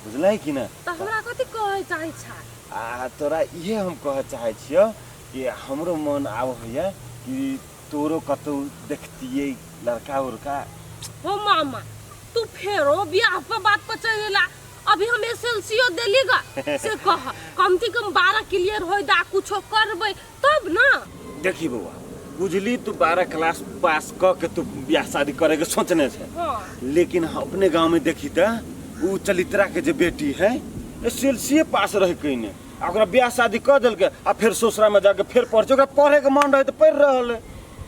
बुझलै कि ना? तो हमरा कथी कहै चाहै छ? आ तोरा इहे हम कह चाहै छियो कि हमरो मन आब होइया कि तोरो कतौ देखतियै लड़का उड़का। हो मामा तू फेरो ब्याह पर बात पर चल गेला, अभी हम एस एल सी ओ देली गा से कह कम से कम 12 क्लियर होय दा कुछो करबै तब ना। देखी बौआ बुझली तू 12 क्लास पास क के तू बियाह शादी करे के सोचने छे। हाँ। लेकिन अपने गांव में देखी त उ चलित्रा के जे बेटी है एस एल सी पास रह कइने आ ओकरा बियाह शादी क देलके आ फिर ससुरा में जाके फिर पढ़ छै, ओकरा पढ़े के मन रहे त पढ़ रहल है।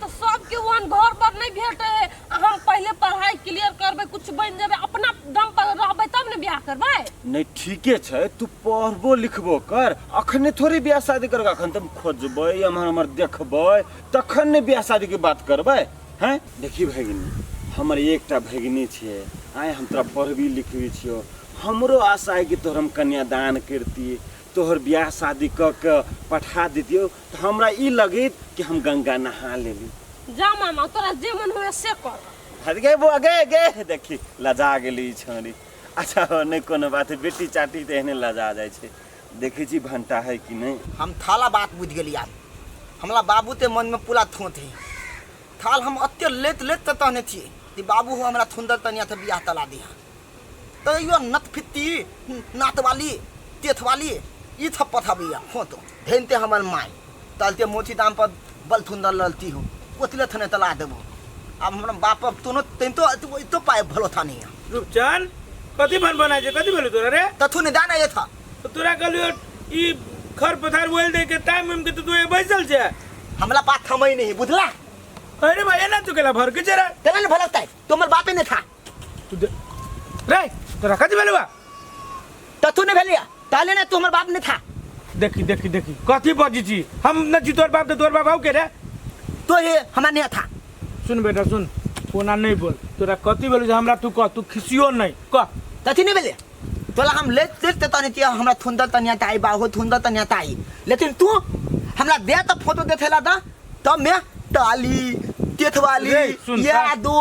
तो सबके वन घर पर नहीं भेटे है, हम पहले पढ़ाई क्लियर करबै कुछ बन जेबै अपना दम पर रहबै तब ने बियाह करबै। नहीं ठीके छै तू पढ़बो लिखबो कर, अखने थोड़ी बियाह शादी करबै, अखन त हम खोजबै एम्हर एम्हर देखबै तखन ने बियाह शादी के बात करबै हैं। देखी भगिनी हमर एकटा भगिनी छियै, आइ हम तोरा पढ़बी लिखबी छियौ, हमरो आशा है कि तोहर हम कन्यादान करती तोहर बियाह शादी क के पठा दितियौ त हमरा ई लगैत कि हम गंगा नहा लेली। जा मामा तोरा जे मन हुए से कर। हट गे बुआ गे गे देखी लजा गेली ई छौड़ी। अच्छा हो नहीं कोनो बात है, बेटी चाटी त एहने लजा जाइ छै। देखै छी भंटा है कि नहीं। हम थाला बात बुझ गेली यार, हमरा बाबू ते मन में पूरा थोत है थाल हम अत्ते लेत लेत त तहने थिए कि बाबू हो हमरा थुंदर तनिया त बियाह तला दिया तो यो नत फित्ती नात वाली तेथ वाली ई थप्पा थबिया हो तो धेनते हमर माय तलते मोची दाम पर बल थुंदर ललती हो ओतले थने तला देबो। अब हमरा बाप अब तोनो तेन तो तो पाए भलो था नहीं। रूपचंद कथी बन बनाय छै कथी भेलो तोरा रे? तथु ने दाना ये था तो तोरा कहलियो ई खर पथार बोल दे के टाइम उम के तू बैसल छै। हमरा पास थमई नहीं बुझला। अरे भाई एना तू केला भर के जरा तेना ने भलकता है तोमर बापे ने था तू रे तोरा कथी भेलुआ? तथु ने भेलिया ताले ने तू हमर बाप ने था। देखी देखी देखी कथी बजी छी हम न छी तोर बाप त तोर बाप आउ के रे तो ये हमरा नहीं था। सुन बेटा सुन कोना नहीं बोल तोरा कथी भेलु जे हमरा तू कह तू खिसियो नहीं कह। तथी नहीं भेलिया तोला हम ले ले तने तिया हमरा थुंदर तनिया ताई बाहो थुंदर तनिया ताई लेकिन तू हमरा दे त फोटो देखेला दा तब मैं ताली तेथवाली या दो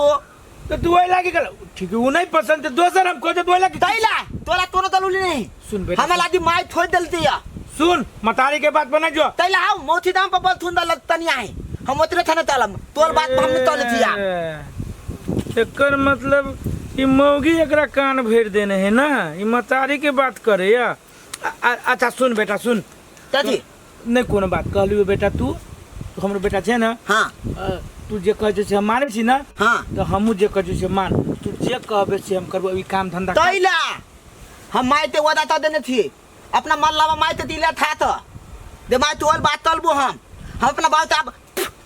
तो तू वही लागी गेल ठीक उ नहीं पसंद दोसर हम खोजे तो वही लागी तैला तोला तोनो तलुली नहीं। सुन बेटा हमरा लादी my थोइ देलती या सुन मतारी के बात बना जो तैला आओ मोथी दाम पर बल थुंदर तनिया है हम ओतरे थने तलम तोर बात पर हमने तले थिया। एकर मतलब ई मौगी एकरा कान भर देने है ना ई मतारी के बात करे या। अच्छा सुन बेटा सुन चाची नहीं कोनो बात कहलियो बेटा तू हमरो बेटा छै ना। हां तू जे कहै छै हम मानै छी ना। हां तो हमहू जे कहै छै मान तू जे कहबे से हम करबो ई काम धंधा तैला हम my ते वादा त देने थी अपना माल लावा my ते दिला था तो दे my तोर बात तलबो हम अपना बात अब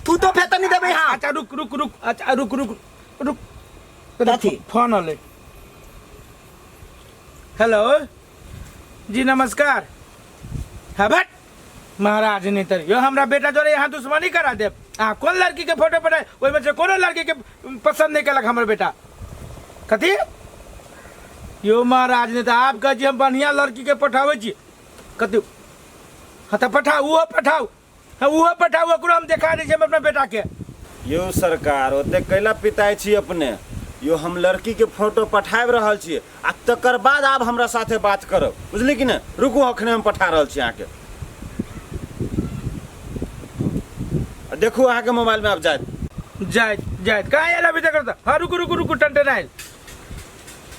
तू तो फेत नहीं देबे। हां अच्छा रुक रुक रुक अच्छा रुक रुक रुक कथी फोन आले। हेलो जी नमस्कार। हाँ भट महाराज नहीं तर यो हमरा बेटा जोरे यहाँ दुश्मनी करा दे। आ कौन लड़की के फोटो पठाए ओहिमे से कोनो लड़की के पसंद नहीं कलक हमर बेटा कथी यो महाराज ने तो आप कह हम बढ़िया लड़की के पठाबै छी कथी। हाँ तो पठाउ ओहो पठाउ हाँ ओहो पठाउ ओकरो हम देखा दै छी हम अपना बेटा के। यो सरकार ओते कैला पिताइ छी अपने यो हम लड़की के फोटो पठाबि रहल छी आ तकर बाद आब हमरा साथे बात करब बुझली कि ने। रुकू अखने हम पठा रहल छी अहाँके देखू अहाँके मोबाइल में आब जायत जायत जायत कहाँ आयल अभी तक। हाँ रुकू रुकू रुकू टंटन आयल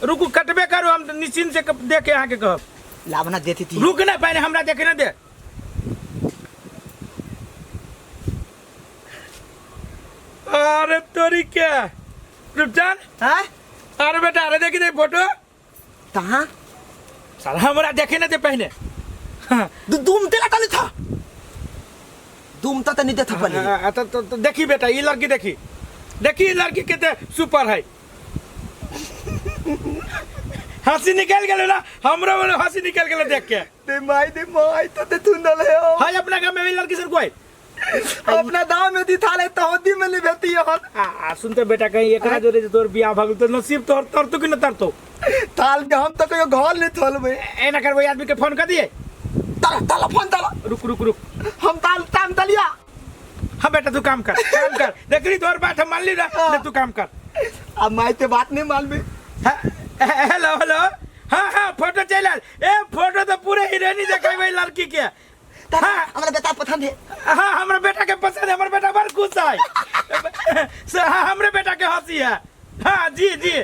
रुकू कटबे करू हम निश्चिंत से देख के अहाँके कहब। लावना देती थी रुक ना पहले हमरा देखे ना दे। अरे तोरी क्या रूपचंद। हाँ अरे बेटा अरे देखी दे फोटो कहाँ साला हमरा देखे ना दे पहले। हाँ दुम तेला तले था दुम त नहीं देता पहले। तो देखी बेटा ये लड़की देखी देखी ये लड़की कितने सुपर है। हंसी निकल गेल ना हमरो हंसी निकल गेल देख के। दे माई तो दे थुंदल है हां अपना गांव में भी लड़की सर कोई अपना दाव में दी थाले तो दी में नहीं भेती है। आ सुनते बेटा कहीं एकरा जोरे जे तोर बियाह भगल तो नसीब तोर तर तो कि न तर तो थाल के हम तो कहियो घर नहीं थलबे। एना करबै आदमी के फोन कर दिए ताला ताला फोन ताला रुक रुक रुक हम ताल ताम तलिया। हाँ बेटा तू काम कर काम कर देख ली तोर बात हम मान ली ना ले तू काम कर। अब माई ते बात नहीं मानबे। हेलो हेलो हाँ हाँ फोटो चल आयल ए फोटो तो पूरे हीरोइनी देखेबै लड़की के। हाँ हमरा बेटा पसंद है। हाँ हमरा बेटा के पसंद है हमर बेटा बड़ खुश है। हाँ हमरे बेटा के हंसी है। हाँ जी जी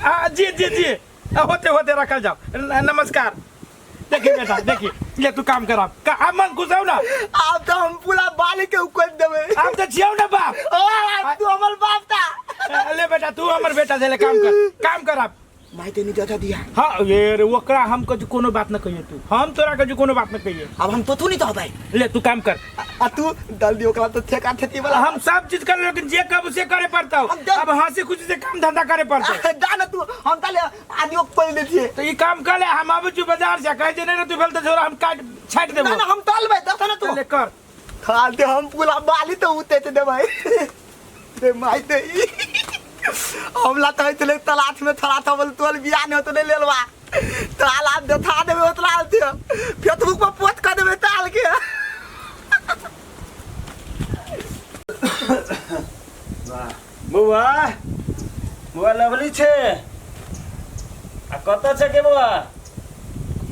हाँ जी जी जी। होते होते रखल जाओ। नमस्कार। देखिए बेटा, देखिए, ले तू काम कर। आप का मन खुश हो ना? आब तो हम पूरा बाली के उकोल देबै। आप तो छियौ ना बाप। ओ आब तू हमर बाप ता। ले बेटा, तू हमर बेटा छे, ले काम कर, काम कर आप। माय तेनी जता दिया। हाँ, ये रे, ओकरा हम कछु कोनो बात न कहिए तू। हम तोरा कछु कोनो बात न कहिए। अब हम तो तू नहीं तो भाई। ले तू काम कर। आ तू दल दियो ओकरा तो ठेका ठेकी वाला। हम सब चीज कर, लेकिन जे कब से करे पड़ता। अब हंसी खुशी से काम धंधा करे पड़ता। जा ना तू, हम ताले आदियो खोल देथिए। तो ई काम कर ले, हम आबै छी बाजार से, कहे जे नहीं रे तू भेल तो झोरा हम काट छाट देबो। ना ना, हम तलबै, देख ना तू। ले कर। खाल दे, हम पूरा बाली तो उते ते देबै। दे माय दे। हमला तो होइतले तलाथ में थरा था बोल तोल बियाह नहीं होतो नहीं लेलवा। ताल आप देखा देबे ओतला दे। फेसबुक पर पोस्ट कर देबे ताल के। वाह बौआ, बौआ लवली छे। आ कतऽ छे के बौआ?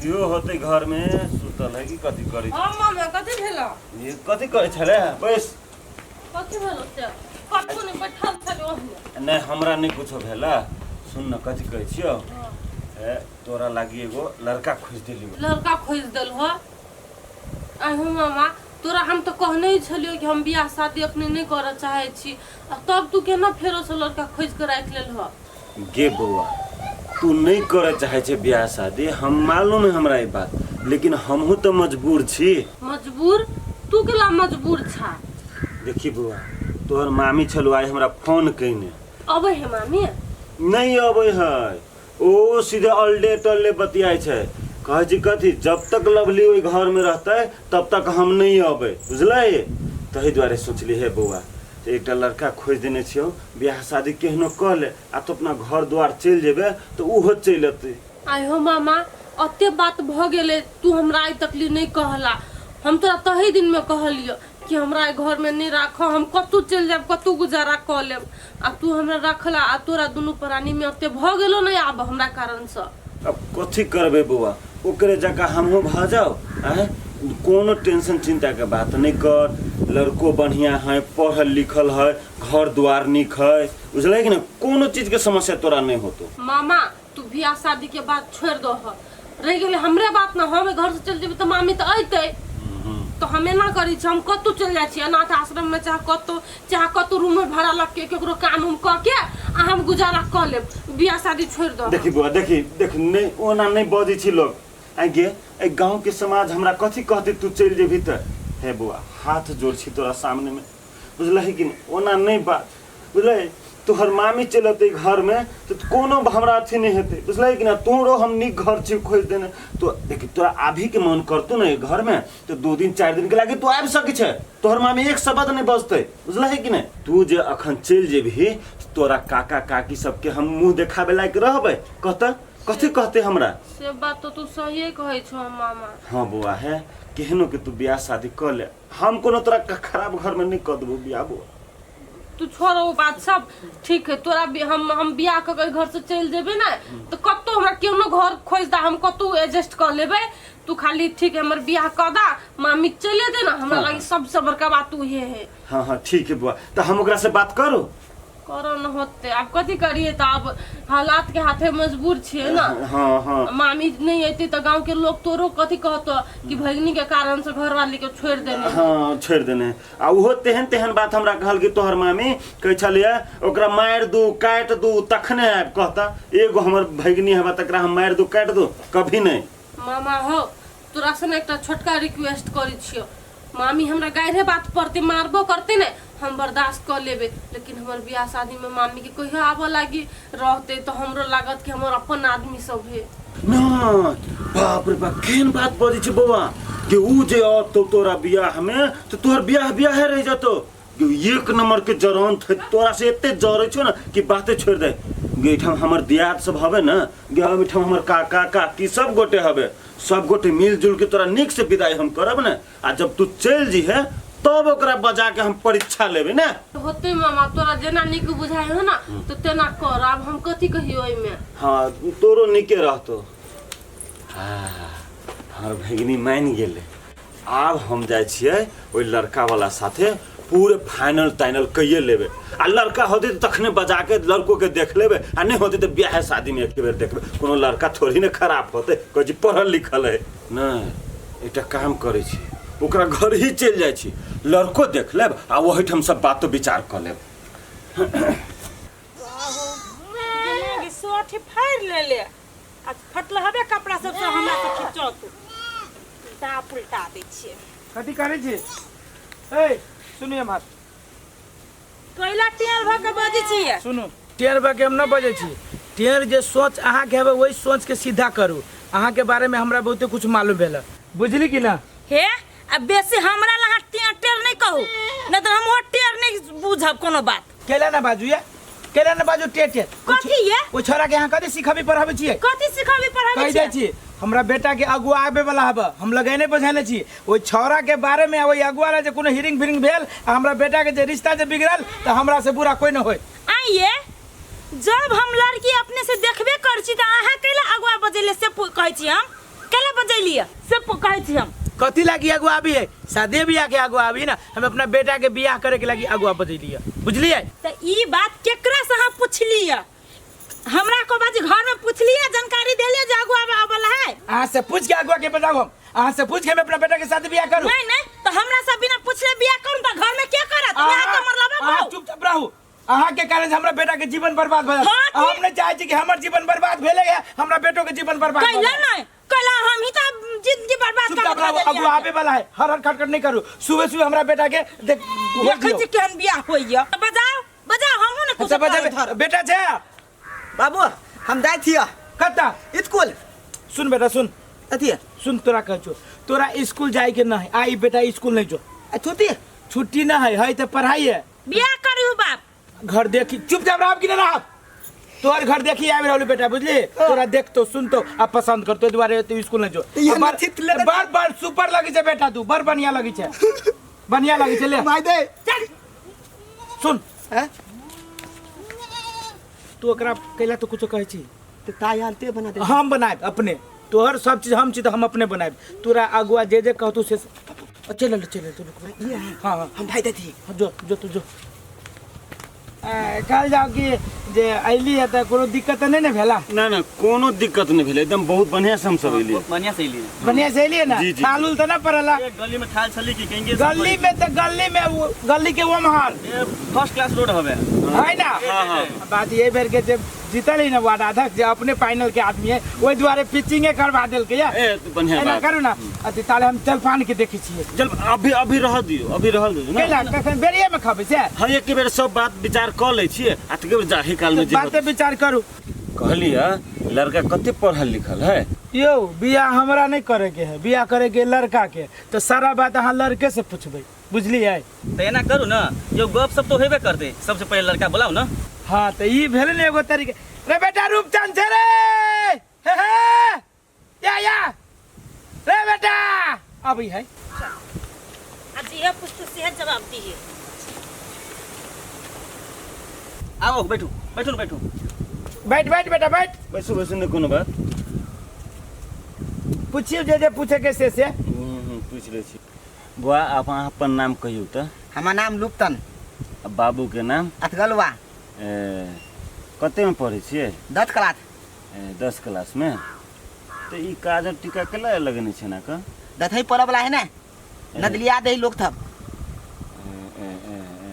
यो होतै घर में सुतल है कि कथी करै छै? हम मामा कथी भेलो? ये कथी करै छले? बैस। कथी भेलो से? कथू नहि बैठल छलियो ओहिमे। नहि हमरा नहि कुछो भेला। सुन न कथी कहै छियौ, ए तोरा लागी एगो लड़का खोजि देलियौ। लड़का खोजि देलहो? आहो मामा, तोरा हम तऽ कहने ही छलियौ कि हम बियाह शादी अखने नहि करऽ चाहै छी, आ तब तू केना फेरो से लड़का खोजि कऽ राखि लेलहो? गे बौआ, तू नहि करऽ चाहै छै बियाह शादी, हम मालूम है हमरा ई बात, लेकिन हमहूँ तऽ मजबूर छी। मजबूर? तू केला मजबूर छा? देखी बौआ, तोहर मामी छलौ आइ हमरा फोन कयने। अबै है मामी? नहि अबै है, ओ सीधे अल्डे टल्डे बतियाइ छै। कहै छै कथी, जब तक लवली ओहि घर में रहतै तब तक हम नहि अबै, बुझलै? तहि दुआरे सोचली हे बौआ, एकटा लड़का खोजि देने छियौ, बियाह शादी केहनो कऽ ले आ तो अपना घर द्वार चलि जेबै तऽ ओहो चलि अतै। आइ हो मामा, अते बात भऽ गेलै, तू हमरा आइ तकली नहि कहला। हम तोरा तही दिनमे कहलियौ कि हमरा एहि घरमे नहि राखऽ, हम कतहु चलि जायब, कतहु गुजारा कऽ लेब, आ तू हमरा रखला, आ तोरा दुनू प्राणीमे ओते भऽ गेलो नहि आब हमरा कारणसँ। अब कथी करबै बौआ, ओकरे जकाँ हमहूँ भऽ जाउ? आँय, कोनो टेंशन चिंता के बात नहीं कर। लड़को बढ़िया है, पढ़ल लिखल है, घर द्वार नीक है, बुझलै कि ना? कोनो चीज के समस्या तोरा नहीं होतो। मामा, तू बियाह शादी के बात छोड़ दो, रह गेलै हमरे बात ना, हम घर से चल जेबै तऽ मामी तऽ अयतै, तो हम एना करै छी, हम कतहु चलि जाइ छी अनाथ आश्रम में, चाहे कतहु, चाहे कतहु रूम में भाड़ा लग के केकरो काम उम कऽ के आ हम गुजारा कऽ लेब, बियाह शादी छोड़ि दो। देखी बौआ, देखी देख, नहीं ओना नहीं बजै छी लोग। आइ गे, एहि गाँव के समाज हमरा कथी कहतै तू चलि जेबही तऽ? हे बौआ, हाथ जोड़ छी तोरा सामने में, बुझलही कि नहि? ओना नहि बात, बुझलही? तोहर मामी चलि अतै घरमे तऽ कोनो हमरा अथी नहि हेतै, बुझलही कि नहि? तोरो हम नीक घर छी खोजि देने। तो देखी, तोरा आबहीके मन करतौ ने घरमे तऽ 2 दिन 4 दिनके लागि तू आबि सकै छै, तोहर मामी एक शब्द नहि बजतै, बुझलही कि नहि? तू जे अखन चलि जेबही तोरा काका काकी सबके हम मुँह देखाबे लायक रहबै? कहतऽ कथी कहते हमरा? से बात तो तू सहिए कहै छौ मामा। हाँ बौआ, हे केहनो के तू बियाह शादी कऽ ले, हम कोनो तोरा खराब घर में नहीं कऽ देबौ बियाह बौआ। तू छोड़ ओ बात, सब ठीक है। तोरा हम बियाह कऽ के घर से चलि जेबै ने तऽ कतौ हमरा केहनो घर खोजि दा, हम कतौ एडजस्ट कऽ लेबै। तू खाली ठीक है हमर बियाह कऽ दा, मामी चले दे ना, हमरा लागी सबसे बड़का बात उहे है। हाँ हाँ ठीक है बुआ, तऽ हम ओकरा से बात करू? करो न होते, आब कथी करिए, तऽ आब हालात के हाथे मजबूर छियै ना। हाँ हाँ। मामी नहीं अयती तऽ गांव के लोग तोरो कथी कहतो कि भगनी के कारण से घरवाली के छोड़ देने। हाँ छोड़ देने। आ उहो तेहन तेहन बात हमरा कहल कि तोहर मामी कहै छलियै ओकरा मारि दू काटि दू तखने आबि कहता, एगो हमर भगिनी हेबा तकरा हम मारि दू काटि दू कभी नहीं। मामा हो, तोरा से ने एकटा छोटका रिक्वेस्ट करै छियो, मामी हमरा गाइरे बात पड़ते मारबो करते ने हम बर्दाश्त कऽ लेबै, लेकिन हमर बियाह शादी में मामी के कहियो आबऽ लागी रहते तो हमरो लागत कि हमर अपन आदमी सब है। ना बाप रे बाप, केहन बात बजै छै बौआ कि ऊ जे अतौ तोरा बियाह में तो तोहर बियाह बियाहे रहि जतौ। एक नंबर के जरन थे, तोरा से एते जरै छौ ना कि बाते छोड़ दे। गे एहिठाम हमर दियाद सब हवे ना, गे एहिठाम हमर काका काकी सब गोटे हवे, सब गोटे मिलजुल के तोरा नीक से विदाई हम करब ने, आ जब तू चलि जइहे तब ओकरा बजा के हम परीक्षा लेबै ने। होते मामा, तोरा जेना नीक बुझाइ हो ना तो तेना कर, आब हम कथी कहियो एहिमे। हाँ तोरो नीके रहतो। हाँ हमर भगिनी मानि गेलै, आब हम जाइ छियै ओहि लड़का वाला साथे पूरे फाइनल ताइनल कइए लेबै आ लड़का होतै तऽ तखने बजा के लड़को के देख लेबै आ नहि होतै तऽ बियाह शादी में एक बेर देखबै कोनो लड़का थोड़ी ने खराब होतै कहै छी पढ़ल लिखल है नहि एकटा काम करै छी ओकरा घर ही चलि जाइ छी लड़को देख लेब आ ओहिठाम सब बातो विचार कऽ लेब दिमाग सोठी फाड़ि लेले आ फटल हबे कपड़ा सब से हमरा से खिचौ तू उल्टा पुल्टा दै छियै। कथी करै छी? ए सुनिए बात। कैला टेल भऽ के बजै छियै? सुनू, टेढ़ भऽ के हम न बजै छी। टेढ़ जे सोच अहाँके हेबै ओहि सोच के सीधा करू। अहाँके बारे में हमरा बहुते कुछ मालूम भेल, बुझली कि ना? हे आ बेसी हमरा लग अहाँ टेढ़ टेढ़ नहि कहू, नहि तऽ हम ओ टेढ़ नहि बुझब कोनो बात। केला ना बाजू ये, केला ना बाजू टेढ़ टेढ़। कथी ये? ओ छोरा के अहाँ कथी सिखबी पढ़ाबै छियै? कथी सिखबी पढ़ाबै कहि दै छी हमरा बेटा के अगुआ आबे वाला हब, हम लगेने बझेने छी ओहि छौड़ा के बारे में। ओहि अगुआ ला जे कोनो हिरिंग फिरिंग भेल आ हमरा बेटा के जे रिश्ता जे बिगड़ल तऽ हमरा से बुरा कोई न होय। आइए जब हम लड़की अपने से देखबे कर छी तऽ अहाँ कैला अगुआ बजेले से कहै छी हम? कैला बजेलिए से कहै छी हम? कथी लागी अगुआ आबी है? शादी बियाह के अगुआ आबी ना, हम अपना बेटा के बियाह करे के लागी अगुआ बजेलिए, बुझलिए? तऽ ई बात केकरा से अहाँ पुछलिए? हमरा को बाजी घर में पुछलिए, जानकारी देलिए जे अगुआ आबल है? अहाँ से पूछ के अगुआ के बताऊ हम? अहाँ से पूछ के हम अपना बेटा के साथ बियाह करू? नहीं नहीं, तो हमरा से बिना पूछले बियाह करू तऽ घर में के करत? यहाँ के मरलबा अहाँ बहु। चुपचाप रहू। अहाँ के कारण से हमरा बेटा के जीवन बर्बाद भऽ जायत। हाँ, हम नहीं चाहे छी कि हमर जीवन बर्बाद भेले है, हमरा बेटो के जीवन बर्बाद भऽ कैला जायत। नहीं, कैला हम ही तो जिंदगी बर्बाद कर चुपचाप रहू, अगुआ आबे वाला है। हर हर खटखट नहीं करू। सुबह सुबह हमरा बेटा के देख देखै छी केहन बियाह होइया। बजाओ बजाओ, हमहूँ ने कुछ अच्छा, बजाबे। बेटा छै बाबू, हम जाइ छियै। कतऽ? स्कूल। सुन बेटा सुन, अथी सुन, तोरा कहै छौ तोरा स्कूल जाय के नहीं। आई बेटा स्कूल नहीं जो। आ छुट्टी? छुट्टी ना है, है तो पढ़ाई है। बियाह करू बाप। घर देखी चुपचाप रहब कि नहीं रहब? तोहर घर देखी आबि रहल बेटा, बुझली? तोरा देखतो सुनतो आ पसंद करतो, दुआरे तू स्कूल नहीं जो। ये नथित ले। बड़ बड़ सुपर लगे छै बेटा, तू बड़ बढ़िया लगे छै, बढ़िया लगे छै। ले माय दे। चल सुन, हैं? तू ओकरा कैला तो कुछो कहै छी? तो ताई आलते बना दे। हम बनायब अपने, तोहर सब चीज हम छी तऽ हम अपने बनायब। तोरा अगुआ जे जे कहतौ से चल चल चल। हाँ हाँ, हम भाई देती। हाँ, जो जो तू जो। कहल जाओ कि जे अयली है तऽ कोनो दिक्कत तऽ नहि ने भेला? ना ना, कोनो दिक्कत नहीं भेलै, एकदम बहुत बढ़िया से हम सब एलियै। बढ़िया से एलियै। बढ़िया से एलियै ना? जी, जी। थाल उल तऽ नहि पड़ला? ए, गली में थाल छली कि कहीं गली में तऽ गली में वो गली के वो महाल फर्स्ट क्लास रोड हवे है ना? हाँ हाँ। बात ये भेल के जे जीतल है ना वार्ड अध्यक्ष, जे अपने फाइनल के आदमी है, ओहि दुआरे पिचिंगे करवा देलकै या। ए तो बढ़िया एना बात। करू ना अथी, ताले हम जलपान के देखै छियै। जल अभी अभी रह दियौ, अभी रह दियौ ना। कैला कखन बेरिये में खबै से? हाँ, एक बेर सब बात विचार कऽ लै छियै आ तकर बाद जाही काल में जे बाते विचार करू। कहलियै लड़का कते पढ़ल लिखल है? यौ बियाह हमरा नहीं करे के है, बियाह करे के लड़का के, तो सारा बात अहाँ लड़के से पूछबै, बुझलियै? तऽ एना करू ना, यो गप सब तो हेबे करतै, सबसे पहिले लड़का बोलाउ ना। हाँ तो ई भेल ने एगो तरीका। रे बेटा रूपचंद छै रे, हे हे या या रे बेटा अभी है। आ जे पूछतौ सेहे जवाब दिहे। आओ बैठू बैठू ने बैठू। बैठ बैठ बेटा बैठ। बैसू बैसू, नहीं कोनो बात। पूछियो जे जे पूछे के से से। पूछ लै छी। बुआ आप अहाँ अपन नाम कहियौ तऽ। हमर नाम लुप्तन। आ बाबू के नाम? अथगलवा। ए, कते में पढ़ै छियै? 10 क्लास। ए, 10 क्लास में। तऽ ई काजर टीका केला लगेने छै ना का? दथई पड़ऽ वाला है ने, नदलिया दे लोग थब। ए, ए, ए, ए,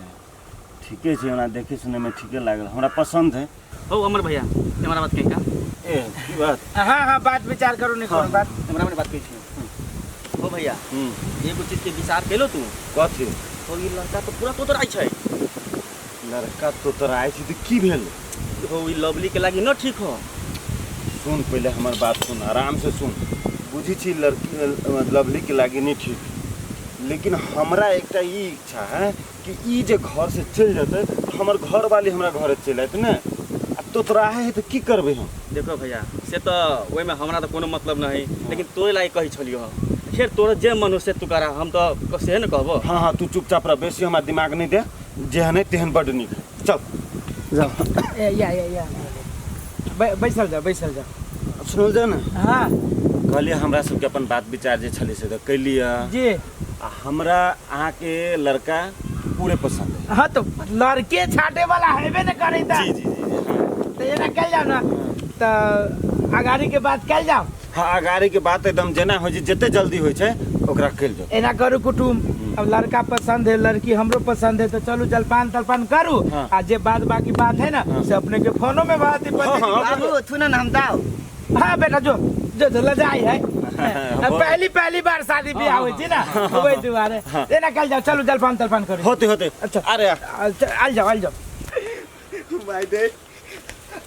ठीके छै, हमरा देखे सुने में ठीके लागल, हमरा पसंद है। हो अमर भैया हमरा बात कही का? ए की बात? हाँ हाँ, बात विचार करू नहीं कोनो बात। हमरा में बात कही छी। हो भैया, एगो चीज के विचार केलो तू? कथी? हो ई लड़का तो पूरा तोतराइ छै। लड़का तोतराइ छै तऽ की भेल? हो ई लवली के लागी न ठीक हो। सुन पहले हमर बात सुन, आराम से सुन। बुझी छी लड़की लवली के लागी नहीं ठीक, लेकिन हमरा एकटा ई इच्छा है कि ई जे घर से चलि जेतै तऽ हमर घर वाली हमरा घरे चलि आयत ने। आ तोतराहे है तऽ की करबै हम? देखो भैया से तऽ ओहिमे हमरा तऽ कोनो मतलब नहीं, लेकिन तोरे लागि कहै छलियो हँ। खैर तोरा जे मन हो से तू करा, हम तऽ सेहे ने कहबो। हाँ हाँ, तू चुपचाप रह, बेसी हमरा दिमाग नहीं दे, जेहन है तेहन बड्ड नीक। चल जाओ। ए या या या बैसल जा बैसल जा। सुनल जा ना? हाँ। कहलियै हमरा सबके अपन बात विचार जे छलै से तऽ कैलियै जी। आ हमरा अहाँके लड़का पूरे पसंद है। हाँ तो लड़के छाटे वाला हेबे न करे त। जी जी जी जी हाँ। तो एना कल जाओ ना तऽ अगाड़ी के बात कल जाओ। हाँ अगाड़ी के बात एकदम जेना होइ छै जते जल्दी होइ छै ओकरा कल जाओ। एना करू कुटुम, अब लड़का पसंद है लड़की हमरो पसंद है तो चलू जलपान तलपान करू। हाँ। आ जे बात बाकी बात है ना हाँ। से अपने के फोनो में बात ही। हाँ, हाँ। बाबू थुना ना हम दाओ। हाँ बेटा जो जो जो लजाई है। हाँ, पहली पहली बार शादी ब्याह होइ छै ना वही दुआरे। एना कल जाओ, चलू जलपान तलपान करू। होते होते। अच्छा। अरे आल जाओ आल जाओ। भाई दे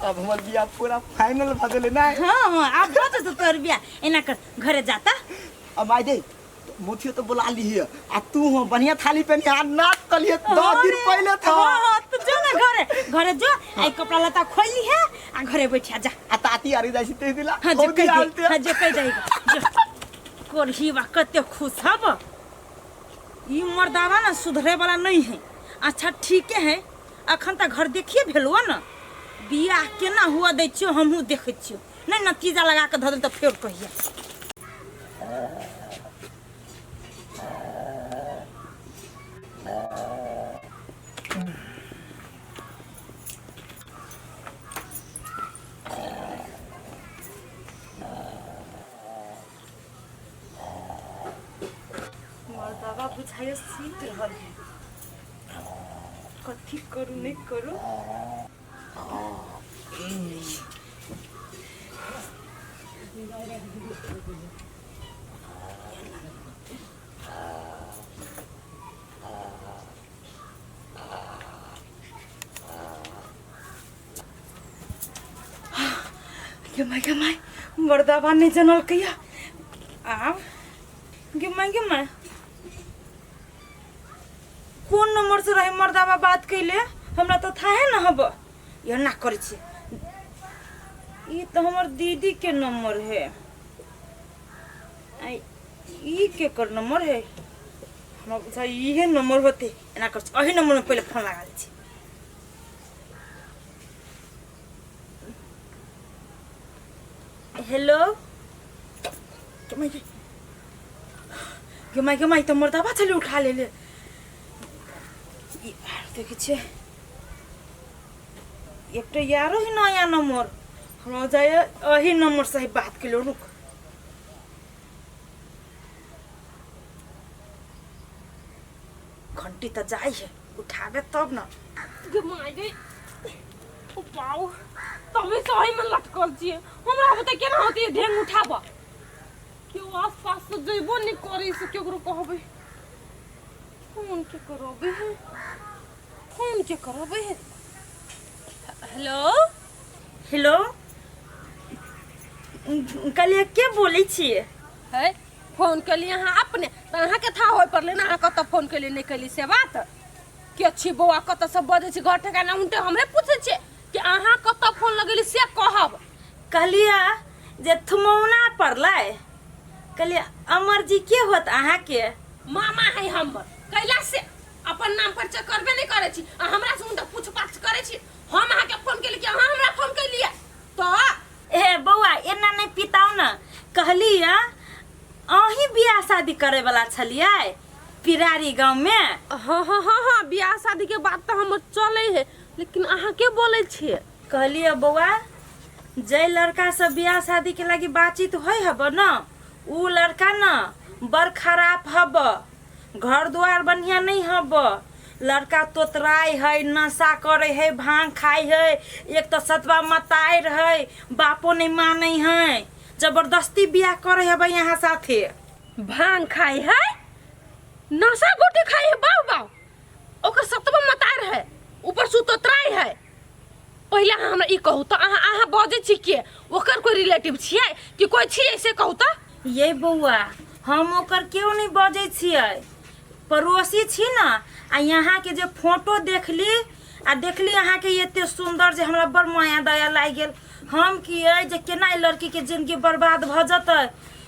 अब हमर बियाह पूरा फाइनल भ गेलै ना। हाँ हाँ आब भऽ जेतौ तोहर बियाह। एना कर घरे जाता। अब माय दे मुठियो तो बुला ली आ तू हो बढ़िया थाली पहनी आ नाच तलिए 10 दिन पहले था। हाँ हाँ तू जो ना घरे घरे जो आई कपड़ा लत्ता खोल ली है आ घरे बैठा जा। आ ताती आरी जाइ ते दिला। हाँ जो कह दे, हाँ जो कह दे जो कोरही बा कते खुश हब। ई मर्दावा ना सुधरे वाला नहीं है। अच्छा ठीक है अखन तक घर देखिए भेलुआ ना बियाह केना हुआ दै छियो हमहूँ देखै छियो नहीं नतीजा लगा के धऽ देल तऽ फेर कहिया। मर्दावा बुझाइयो सीत रहल है कथी करू नहीं करू। गे माय गे माय मर्दावा नहीं जनल कहिया आब गे माय गे माय कोन नंबर से रहे मर्दावा बात कैले हमरा तो था है ना हब यह ना करै छी। ई तो हमर दीदी के नंबर है आई ई के कर नंबर है हमरा बुझा इहे नंबर होते। एना कर अही नंबर में पहले फोन लगा लै छी। हेलो गे माय गे माय गे माय तो मर्दावा छलै उठा ले ले। देखै छियै एकटा यारो ही नया नंबर हमरा जाय अही नंबर से ही बात केलो। रुक घंटी तो जाय है उठाबे तब ना। गे my गे ओ बाऊ तबे सही में लटकल छियै हमरा बता केना होती ढेंग उठाब केओ आस पास से जइबो नहीं करी से केकरो कहबै फोन के करबै है फोन के करबै है। हेलो हेलो कहलियै के बोलै छियै? है फोन केलियै अहाँ अपने तऽ अहाँके था होय पड़लै ने अहाँ कतऽ फोन केलियै नहि केलियै से बात के छी बौआ कतऽ सब बजै छी घर ठेकाना उनटे हमरे पूछै छियै कि अहाँ कतऽ फोन लगेली से कहब। कहलियै जे थुमौना पड़लै कहलियै अमर जी के होत अहाँके? मामा है हमर कैला से अपन नाम परिचय करबे नहीं करै छी आ हमरा से उनटा पूछ पाछ करै छी। हम अहाँके फोन केली कि अहाँ हमरा फोन केलियै तऽ ए बौआ एना नहीं पिताओ ना। कहलियै अहीं बियाह शादी करे वाला छलियै पिरारी गाँव में? हाँ हाँ हाँ हाँ बियाह शादी के बात तऽ हमर चलै है लेकिन अहाँ के बोलै छियै? कहलियै बौआ जे लड़का से बियाह शादी के लागी बातचीत होइ हब न उ लड़का न बड़ खराब हब घर द्वार बढ़िया नहीं हब लड़का तोतराय है नशा करे है भांग खाय है एक तो सतवा मतार है बापो नहीं माने है जबरदस्ती बियाह करे हब यहाँ साथे। भांग खाय है नशा गोटी खाय है बाऊ बाऊ ओकर सतवा मतार है ऊपर से तोतराय है। पहिले अहाँ हमरा ई कहू तऽ अहाँ अहाँ बजै छी के ओकर कोई रिलेटिव छियै कि कोई छियै से कहू तऽ। ये बौआ हम ओकर केओ नहीं बजै छियै पड़ोसी छी ना आ यहाँ के जे फोटो देखली आ देखली अहाँ के एते सुंदर जे हमरा बड़ माया दया लागि गेल। हम की अइ जे केना ई लड़की के जिंदगी बर्बाद भऽ जेतै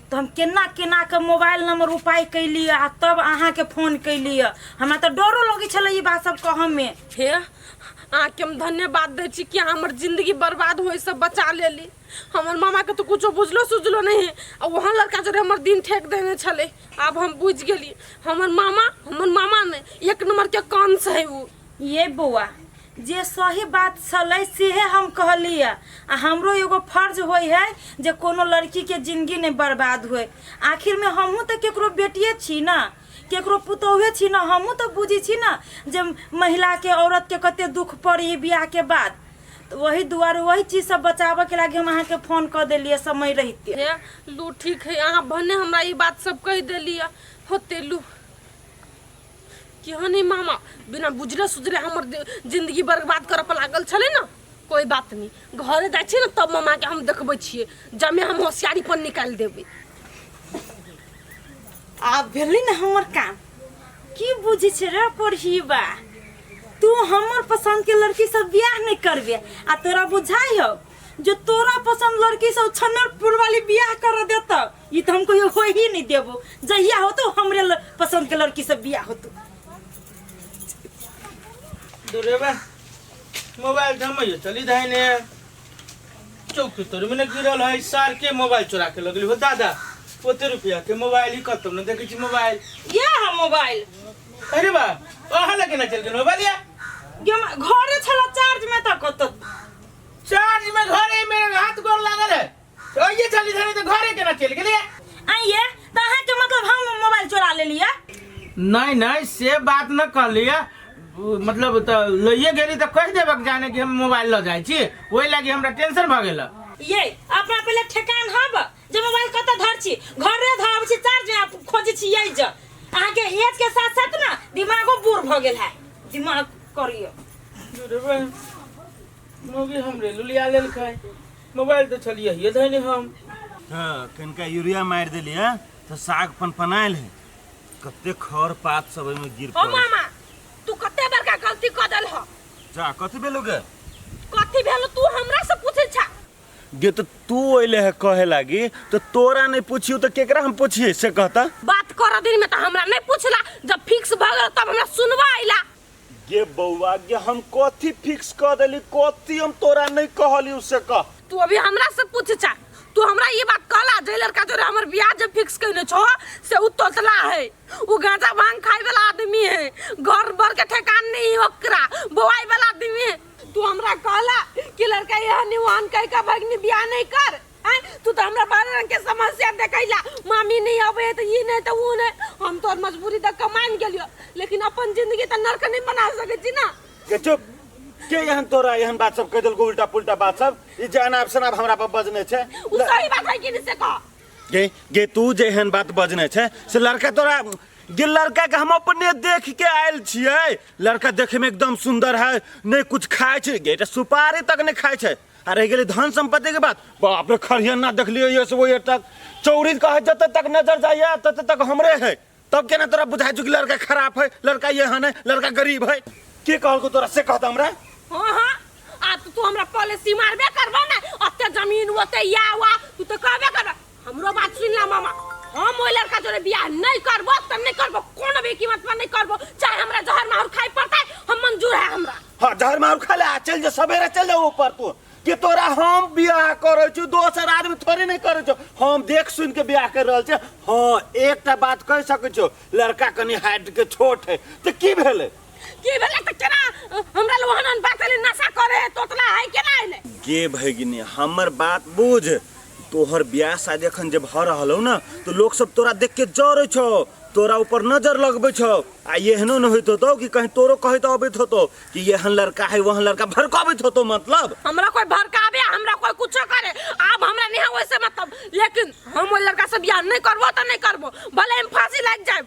तऽ हम केना केना के मोबाइल नंबर उपाय कैलियै आ तब अहाँ के फोन कैलियै। हमरा तऽ डरो लगै छलै ई बात सब कहऽ में। हे अहाँके हम धन्यवाद दै छी कि अहाँ हमर जिंदगी बर्बाद होइसँ बचा लेली। हमर मामाके तऽ कुछो बुझलो सुझलो नहि है आ ओहन लड़का जोरे हमर दिन ठेक देने छलै। आब हम बुझि गेली हमर मामा नहि, एक नंबरके कंस है उ। ये बौआ, जे सही बात छलै सेहे हम कहलियै। आ हमरो एगो फर्ज होइ है जे कोनो लड़कीके जिंदगी नहि बर्बाद होय। आखिरमे हमहूँ तऽ केकरो बेटिए छी ने, केकरो पुतोहे छी ने। हमहूँ तऽ बुझै छी ने जे महिलाके, औरतके कते दुख पड़ी बियाहके बाद। तऽ वही दुआरे, वही चीज सब बचाबऽके लागि हम अहाँके फोन कऽ देलियै समय रहिते। हे लू, ठीक है, अहाँ भने हमरा ई बात सब कहि देलियै। होते लू, केहन है मामा, बिना बुझले सुझले हमर जिंदगी बर्बाद करऽ पर लागल छलै ने। कोई बात नहीं, घरे जाइ छियै ने तब मामाके हम देखबै छियै, जमे हम होशियारी पर निकालि देबै। आब भेलै ने हमर काम। की बुझै छै रे कोढ़ीबा, तू हमर पसंद के लड़की सब बियाह नहीं करबे आ तोरा बुझाई हो जो तोरा पसंद लड़की सब छन्नरपुर वाली बियाह कर देता? ई तो हम कहियो हो ही नहीं देबो। जहिया होतो हमरे पसंद के लड़की सब बियाह होतो। दुरेबा, मोबाइल थमैयो चली धाइने चौकी तोर में गिरल है। सार के मोबाइल चोरा के लगली हो दादा। ओते रुपया के मोबाइल ही कतौ न देखै छी मोबाइल। ये हम मोबाइल। अरे बा, अहाँ लगे ना चल गेल मोबाइल या? ये घरे छला चार्ज में त कत। चार्ज में घरे मेरे हाथ गोर लागल है तो ये चली धरे तो घरे केना चल गेलै? आइए त अहाँ के मतलब हम मोबाइल चोरा लेलिए? नहीं नहीं, से बात न कहलिए। मतलब तऽ लइए गेली तऽ कहि देबक जाने कि हम मोबाइल लऽ जाइ छी, ओहि लागि हमरा टेंशन भऽ गेल। ये अपना पहले ठेकान हब जे मोबाइल कतऽ धर छी। घरे धर छी चार्ज में, खोजे छी। यही ज अहाँ के एज के साथ साथ ना दिमागो बूढ़ भ गेल है। दिमाग करियो। मौगी हमरे लुलिया लेलकै मोबाइल तऽ छलियै ये धैने हम। हाँ, कनिका यूरिया मारि देलियै तऽ साग पनपनायल है। कते खर पात सब ओहिमे गिर ओ पड़ल। मामा, तू कते बड़का गलती कऽ देलह। जा, कथी भेलो गे? कथी भेल तू हमरा से पूछै छा? गे, तऽ तू अइले है कहे लागी तऽ तोरा नहीं पूछियो तऽ केकरा हम पूछिए से कहता? बात कर दिन में तो हमरा नहीं पूछला, जब फिक्स भ गेल तब हमरा सुनवा अइला। गे बौआ गे, हम कथी फिक्स कऽ देली, कथी हम तोरा नहीं कहली से कह। तू अभी हमरा से पूछ छा? तू हमरा ये बात कहला जे लड़का जोरे हमर बियाह जब फिक्स कइने छो से उ तोतला है, उ गांजा भांग खाए वाला आदमी है, घर भर के ठेकान नहीं है ओकरा, बोआई वाला आदमी है। तू हमरा कहला कि लड़का यह वहन कह के भगनी बियाह नहीं कर। आँय, तू तो हमरा बारह रंग के समस्या देखैला, मामी नहीं आवे तो ई नहीं तो ऊ नहीं। हम तोर मजबूरी तक मान गेलियो, लेकिन अपन जिंदगी तो नरक नहीं बना सके छी ना। के चुप, के एहन तोरा एहन बात सब कहि देलको, उल्टा पुल्टा बात सब ई जे अनाप शनाप हमरा पर बजने छै? उ सही बात है कि नहीं से कह। गे गे, तू जे एहन बात बजने छै से लड़का तोरा गे, लड़का के हम अपने देख के आयल छियै। लड़का देखे में एकदम सुंदर है, नहीं कुछ खाए छै गे, सुपारी तक नहीं खाए छै। आ रहि गेलै धन संपत्ति के बात, बाप रे, खरिहन ना देखलियै ये से वो ये तक चौरी कहे जते तक नजर जाइए तते तक हमरे है। तब केना तोरा बुझाइ छौ कि लड़का खराब है, लड़का एहन है, लड़का गरीब है? के कहलको तोरा से कहता हमरा? हाँ हाँ, आ तो तू हमरा पॉलिसी मारबे करबा ना, ओते जमीन ओते या वा तू तो कहबे करबा। हमरो बात सुन ला मामा, हम ओइ लड़का जोरे बियाह नहीं करबो त नहीं करबो, कोनो भी कीमत पर नहीं करबो, चाहे हमरा जहर माहौर खाए पड़ता है, हम मंजूर है हमरा। हाँ, जहर माहौर खा ले आ चल जा, सवेरे चल जाओ ऊपर तू कि तोरा हम बियाह करै छी, दोसर आदमी थोड़े नहीं करै छौ। हम देख सुन के बियाह कर रहल छी। हाँ, एकटा बात कहि सकै छौ, लड़का कनि हाइट के छोट है तऽ की भेलै? की भेलै त केना हमरा लोहन बात एलै, नशा करे है, तोतला है, केना एलै? गे भगिनी, हमर बात बुझ। तोहर बियाह शादी एखन जे भऽ रहल हौ ने तऽ लोक सब तोरा देख के जरै छौ, तोरा ऊपर नजर लगबै छौ। आ एहनो न होइत होतौ कि कहीं तोरो कहैत अबैत होतौ कि एहन लड़का है, वहन लड़का, भड़कबैत होतौ मतलब। हमरा कोई भड़कावे, हमरा कोई कुछो करे, आब हमरा नहीं है वैसे मतलब, लेकिन हम ओइ लड़का से बियाह नहीं करबो त नहीं करबो, भले हम फांसी लग जाए।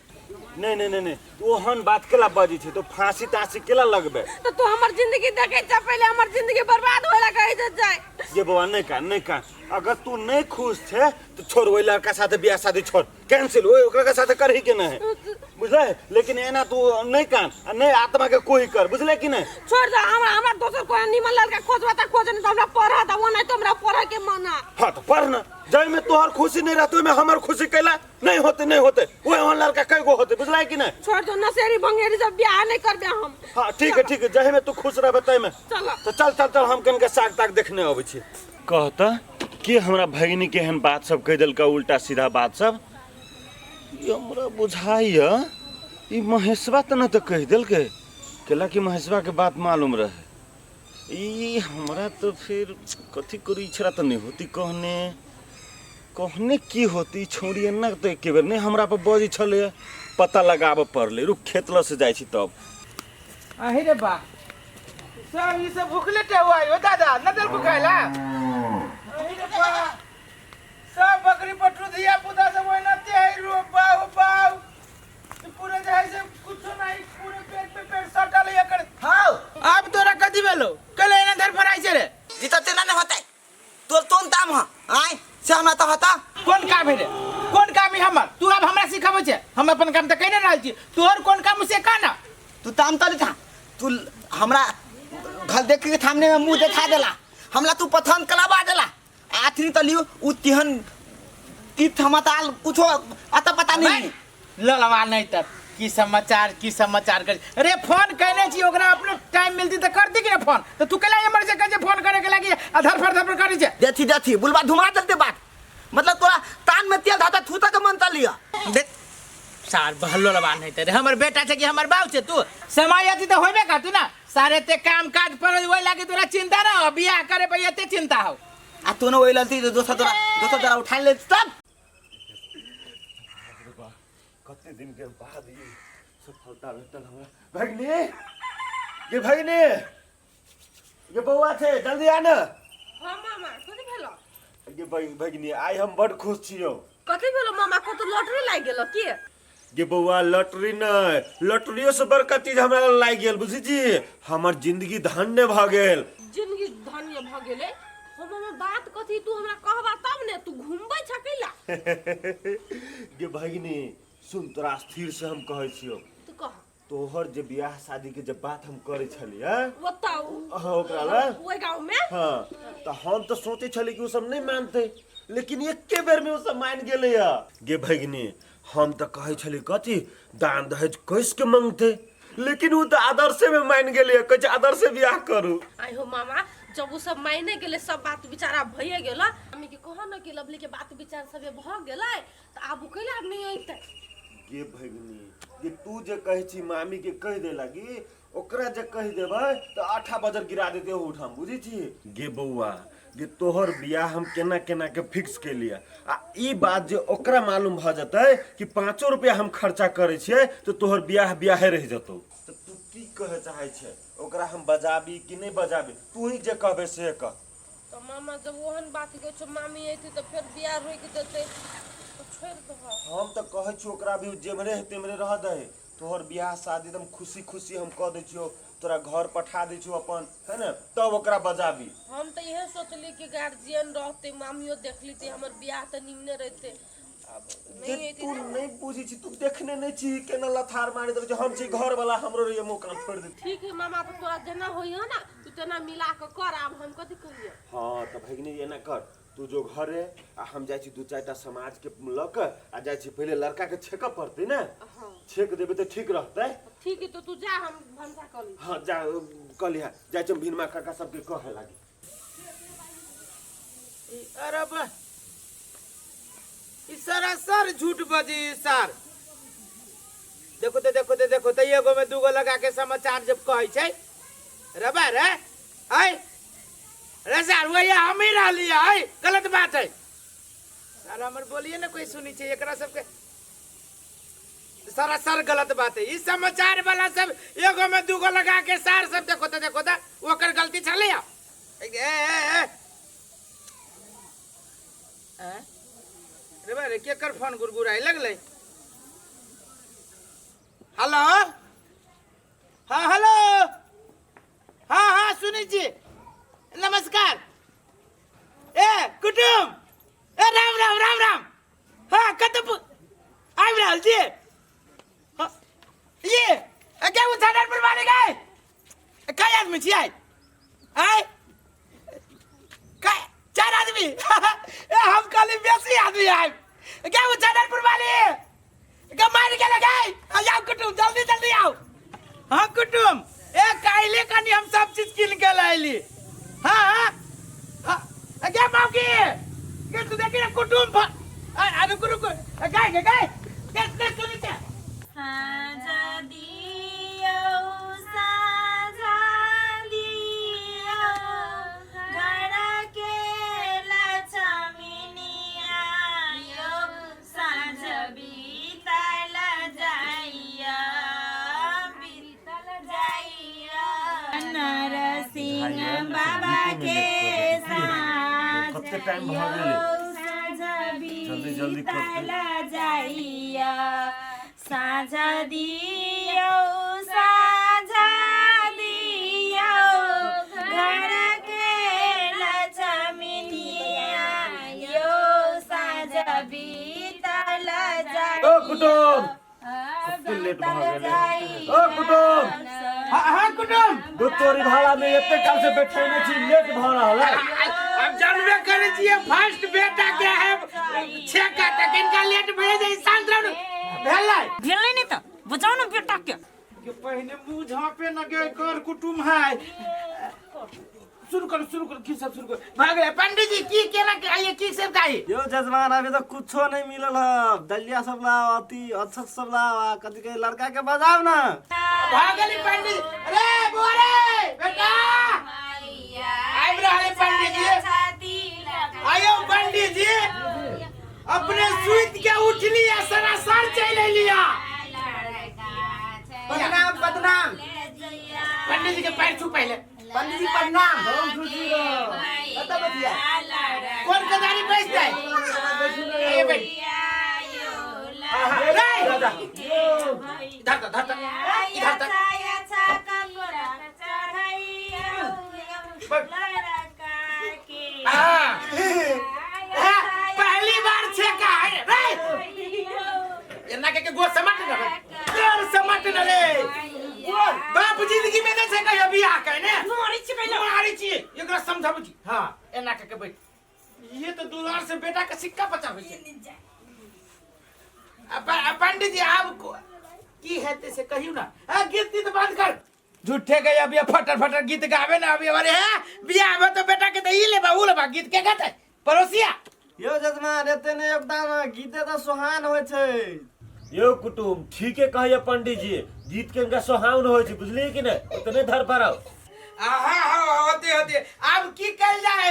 नहीं नहीं नहीं नहीं, तू ओहन बात केला बजै छै? तो फांसी तांसी केला लगबे? तो तू हमर जिंदगी देखे छ, पहले हमर जिंदगी बर्बाद होए ला कहि दे जाए। ये बौआ, नहीं का नहीं का, अगर तू नहीं खुश छे तो छोड़ ओहि लड़का साथे बियाह शादी छोड़ कैंसिल ओहि ओकरा के साथे करही के नहीं बुझले लेकिन एना तू नहीं कान आ नहीं आत्मा के कोई कर बुझले कि नहीं छोड़ दे हमरा हमरा दोसर कोई निमन लड़का खोजबा त खोज नहीं त हमरा पढ़ा द वो नहीं तो हमरा पढ़े के मना हाँ तो पढ़ ना जाहि में तोहर खुशी नहीं रहते ओहिमे हमर खुशी कैला नहीं होते नहीं होते ओहे ओहन लड़का कई गो होते बुझला कि नहीं छोड़ दो नशेरी भंगेरी सब बियाह नहीं करबे हम हाँ ठीक है ठीक है जाहि में तू खुश रहबे ताहि में चलो तो चल चल चल हम कनिका साग ताग देखने अबै छी कहता के हमरा भगिनी के एहन बात सब कहि देलका उल्टा सीधा बात सब ई हमरा बुझाइया ई महेशवा तऽ नहि तऽ कहि देलकै कैला कि महेशवा के बात मालूम रहे ई हमरा तऽ फिर कथी करू इच्छा तऽ नहि होती कहने कहने की होती छौड़ी एना तऽ एके बेर नहि हमरा पर बजै छलै पता लगाबऽ पड़लै रुक खेत लऽ से जाइ छी तब अहि रे बा सब ई सब भूखले टेहुआ हो दादा न देलको खाइला अहि रे बा सब बकरी पटरू धिया पुता सब ओहिना ते है रो बाऊ बाऊ ई पूरे जे है से कुछो नहीं पूरे पेट पे पेट सटल है एकर हाँ अब तोरा कथी भेलो कल एना धर फराइ छै रे जी तो तेना नहीं होता तोर तोन ताम ह आय से हमरा तो होता कोन काम है रे कोन काम है हमर तू अब हमरा सिखाबै छै हम अपन काम तऽ कहि नहि रहल छी तोहर कोन काम से कह ना तू ताम तली था तू हमरा घर देख के सामने में मुंह देखा देला हमरा तू पथन कलाबा देला आथनी तली उ तिहन तीर्थ हमताल कुछो अता पता नहीं ललवा नहीं तब की समाचार की समाचार कर अरे फोन कहने छी ओकरा अपने टाइम मिलती तऽ कर दी कि ना फोन तऽ तू कैला एमर से कहै फोन करे के लागी आधार पर धर पर करै छै देखी देखी बुलबा धुमा देलते बात मतलब तोरा तान में तेल धाता थूता के मन तलिया देख सार बहलो लबा नहीं ते हमर बेटा छै कि हमर बाप छै तू समय अथी तऽ होबे करतू ना सारे ते काम काज पर ओहि लागी तोरा चिंता ना हो बियाह करे पर एते चिंता हो आ तू न वही ललती दोसर तोरा दोसर तोरा उठा ले तब कते दिन के बाद ई सफलता भेटल हमरा भगिनी ये भगिनी ये बौआ छै जल्दी आ ने हाँ मामा कथी भेलो ये भगिनी आइ हम बड खुश छियौ कथी भेलो मामा कतो लॉटरी लागि गेलो की गे बौआ लॉटरी नहि लॉटरियो से बड़का चीज हमरा लागि गेल बुझै छी हमर जिंदगी धन्य भऽ गेल जिंदगी धन्य भऽ गेलै हम मामा बात कथी तू हमरा कहबा तब ने तू घुमबै छ कैला गे भगिनी सुन तोरा स्थिर से हम कहै छियौ तू कह तोहर जे बियाह शादी के जब बात हम करै छलियै ओतऽ हाँ ओकरा लए ओहि गाँव में हाँ तऽ हम तऽ सोचै छली कि ओ सब नहि मानतै लेकिन एके बेर में ओ सब मान गेलै गे भगिनी हम तऽ कहै छली कथी दान दहेज कैस के मंगतै लेकिन ओ तऽ आदर्शे में मान गेलै कहै छै आदर्शे बियाह करू आई हो मामा जब वो सब मायने गेलै सब बात विचार आब भइए गेल मम्मी के कह न कि लवली के बात विचार सब भऽ गेलै तऽ आब ओ कैला नहि अयतै गे भगिनी गे तू जे कहै छी मामी के कहि दे लागी ओकरा जे कहि देबै तऽ आठा बजर गिरा देते ओहुठाम बुझै छी गे बौआ गे तोहर बियाह हम केना केना के फिक्स केलियै आ ई बात जे ओकरा मालूम भऽ जेतै कि पाँचो रुपया हम खर्चा करै छियै तऽ तोहर बियाह बियाहे रहि जेतौ तऽ तू की कहै चाहै छै ओकरा हम बजाबी कि नहि बजाबी तू ही जे कहबै से कह तऽ मामा जब ओहन बात कहै छौ मामी अयतै तऽ फेर बियाह रोकि देतै तऽ छोड़ि दहऽ हम तऽ कहै छियौ ओकरा भी जेम्हरे है तेम्हरे रह दही तोहर बियाह शादी एकदम खुशी खुशी हम कऽ दै छियौ तोरा घर पठा दै छियौ अपन है ने तब ओकरा बजाबी हम तऽ इहे सोचली कि गार्जियन रहतै मामियो देख लेतै हमर बियाह तऽ निमने रहितै आब जे नहि अयतै तू नहि बुझै छी तू देखने नहि छी केना लथार मारि देलकै हम छी घर वाला हमरो रहिए मुँह कान फोड़ि देतै ठीक है मामा तऽ तोरा जेना होइह ने तू तेना मिला कऽ कर आब हम कथी कहियै हाँ तऽ भगिनी एना कर तू जो घरे आ हम जाइ छी दू चारिटा समाज के लऽ कऽ आ जाइ छी पहिले लड़का के छेकऽ पड़तै ने हाँ छेक देबै तऽ ठीक रहतै ठीक है तो तू जा हम भनसा कऽ ली हाँ जा कऽ लिहा जाइ छी हम भिनमा काका सबके कहै लागी अरे बा ई सरासर झूठ बजी सर देखो तो देखो तो देखो तो एगो में दूगो लगा के समाचार जब कहै छै रबा रे आय रे सर वही हम ही रहली है गलत बात है सर हमर बोलिए ना कोई सुनी छै एकरा सबके सरासर गलत बात है ई समाचार वाला सब एगो में दूगो लगा के सार सब देखो तो देखो तो ओकर गलती छलै ए ए ए आँय? रे बा रे केकर फोन गुरगुराए लगलै हेलो हाँ हेलो हाँ हाँ सुनै छी नमस्कार ए कुटुम रहल छी हाँ, ये क्या वो झंझारपुर वाले गए कई आदमी छियै आय चार आदमी ए हम कहली बेसी आदमी आए क्या वो झंझारपुर वाले क्या मार के लगाए आओ कुटुम जल्दी जल्दी आओ हाँ कुटुम ए काइले कनी हम सब चीज किन के लाइली हाँ हाँ हाँ क्या मावकी के तू देखी ना कुटुम आ रुको रुको गाय गाय गाय देख देख सुनी चे साँझ दियौ साँझ दियौ घर के लक्ष्मीनिया यौ साँझ बितल जाइया बितल जाइया नरसिंह बाबा के साँझ कते टाइम भऽ गेलै? यौ साँझ जल्दी जल्दी करतै। बितल जाइया साँझ दियौ साँझ दियौ घर के लक्ष्मीनिया यौ साँझ बितल ओ कुटुम जाइया कते लेट भऽ गेलै ओ कुटुम हाँ हाँ कुटुम दू तोरी भाड़ा में एते काल से बैठेने छी लेट भऽ रहल है अब जानबे करे छियै फर्स्ट बेटा के है छे का तक इनका लेट भए जाई शांत रहू भेलै भेलै नहि तऽ बजाउ ने बेटा के के पहिने मुंह झाँपे न गे कर कुटुम है शुरू करो शुरू करो की सब शुरू करो भाग रहे पंडित जी की केना के आइए की सब गाई यो जजमान अभी तो कुछो नहीं मिलल है दलिया सब लाओ अथी अक्षत सब लाओ आ कथी कहे लड़का के बजाओ ना भागली पंडित जी अरे बोरे बेटा आबि रहल है पंडित जी आयो पंडित जी अपने सुति के उठली आ सरासर चलि अयली आ प्रणाम प्रणाम पंडित जी के पैर छू पहले पंडित जी प्रणाम हम खुशी रहो कतऽ बतिया कोन कदारी बैस जाए ए बैठ रे इधर तो इधर तो इधर तो हाँ पहली बार छेका है रे एना के के गोर समट न रे गोर समट न रे बाप जिंदगी में नहीं छेका अभी आ के ने मारै छी पहिले मारै छी एकरा समझाबै छी हां एना के के बैठ ये तो दुलार से बेटा के सिक्का बचाबै छै पंडित जी आब की हेतै से कहियौ ना आ गीत तीत बंद कर झूठे के अभी फटर फटर गीत गावे ना अभी हमारे है बियाह में तो बेटा के तो ई लेबा ऊ लेबा गीत के गाते पड़ोसिया यो जजमान एते नहि योगदान गीते तऽ सोहान होइ छै यो कुटुम ठीके कहैया पंडित जी गीत के इनका सोहावन होइ छै बुझलियै कि नहि ओतने धर पड़ाओ हाँ हाँ होते होते अब की कल जाए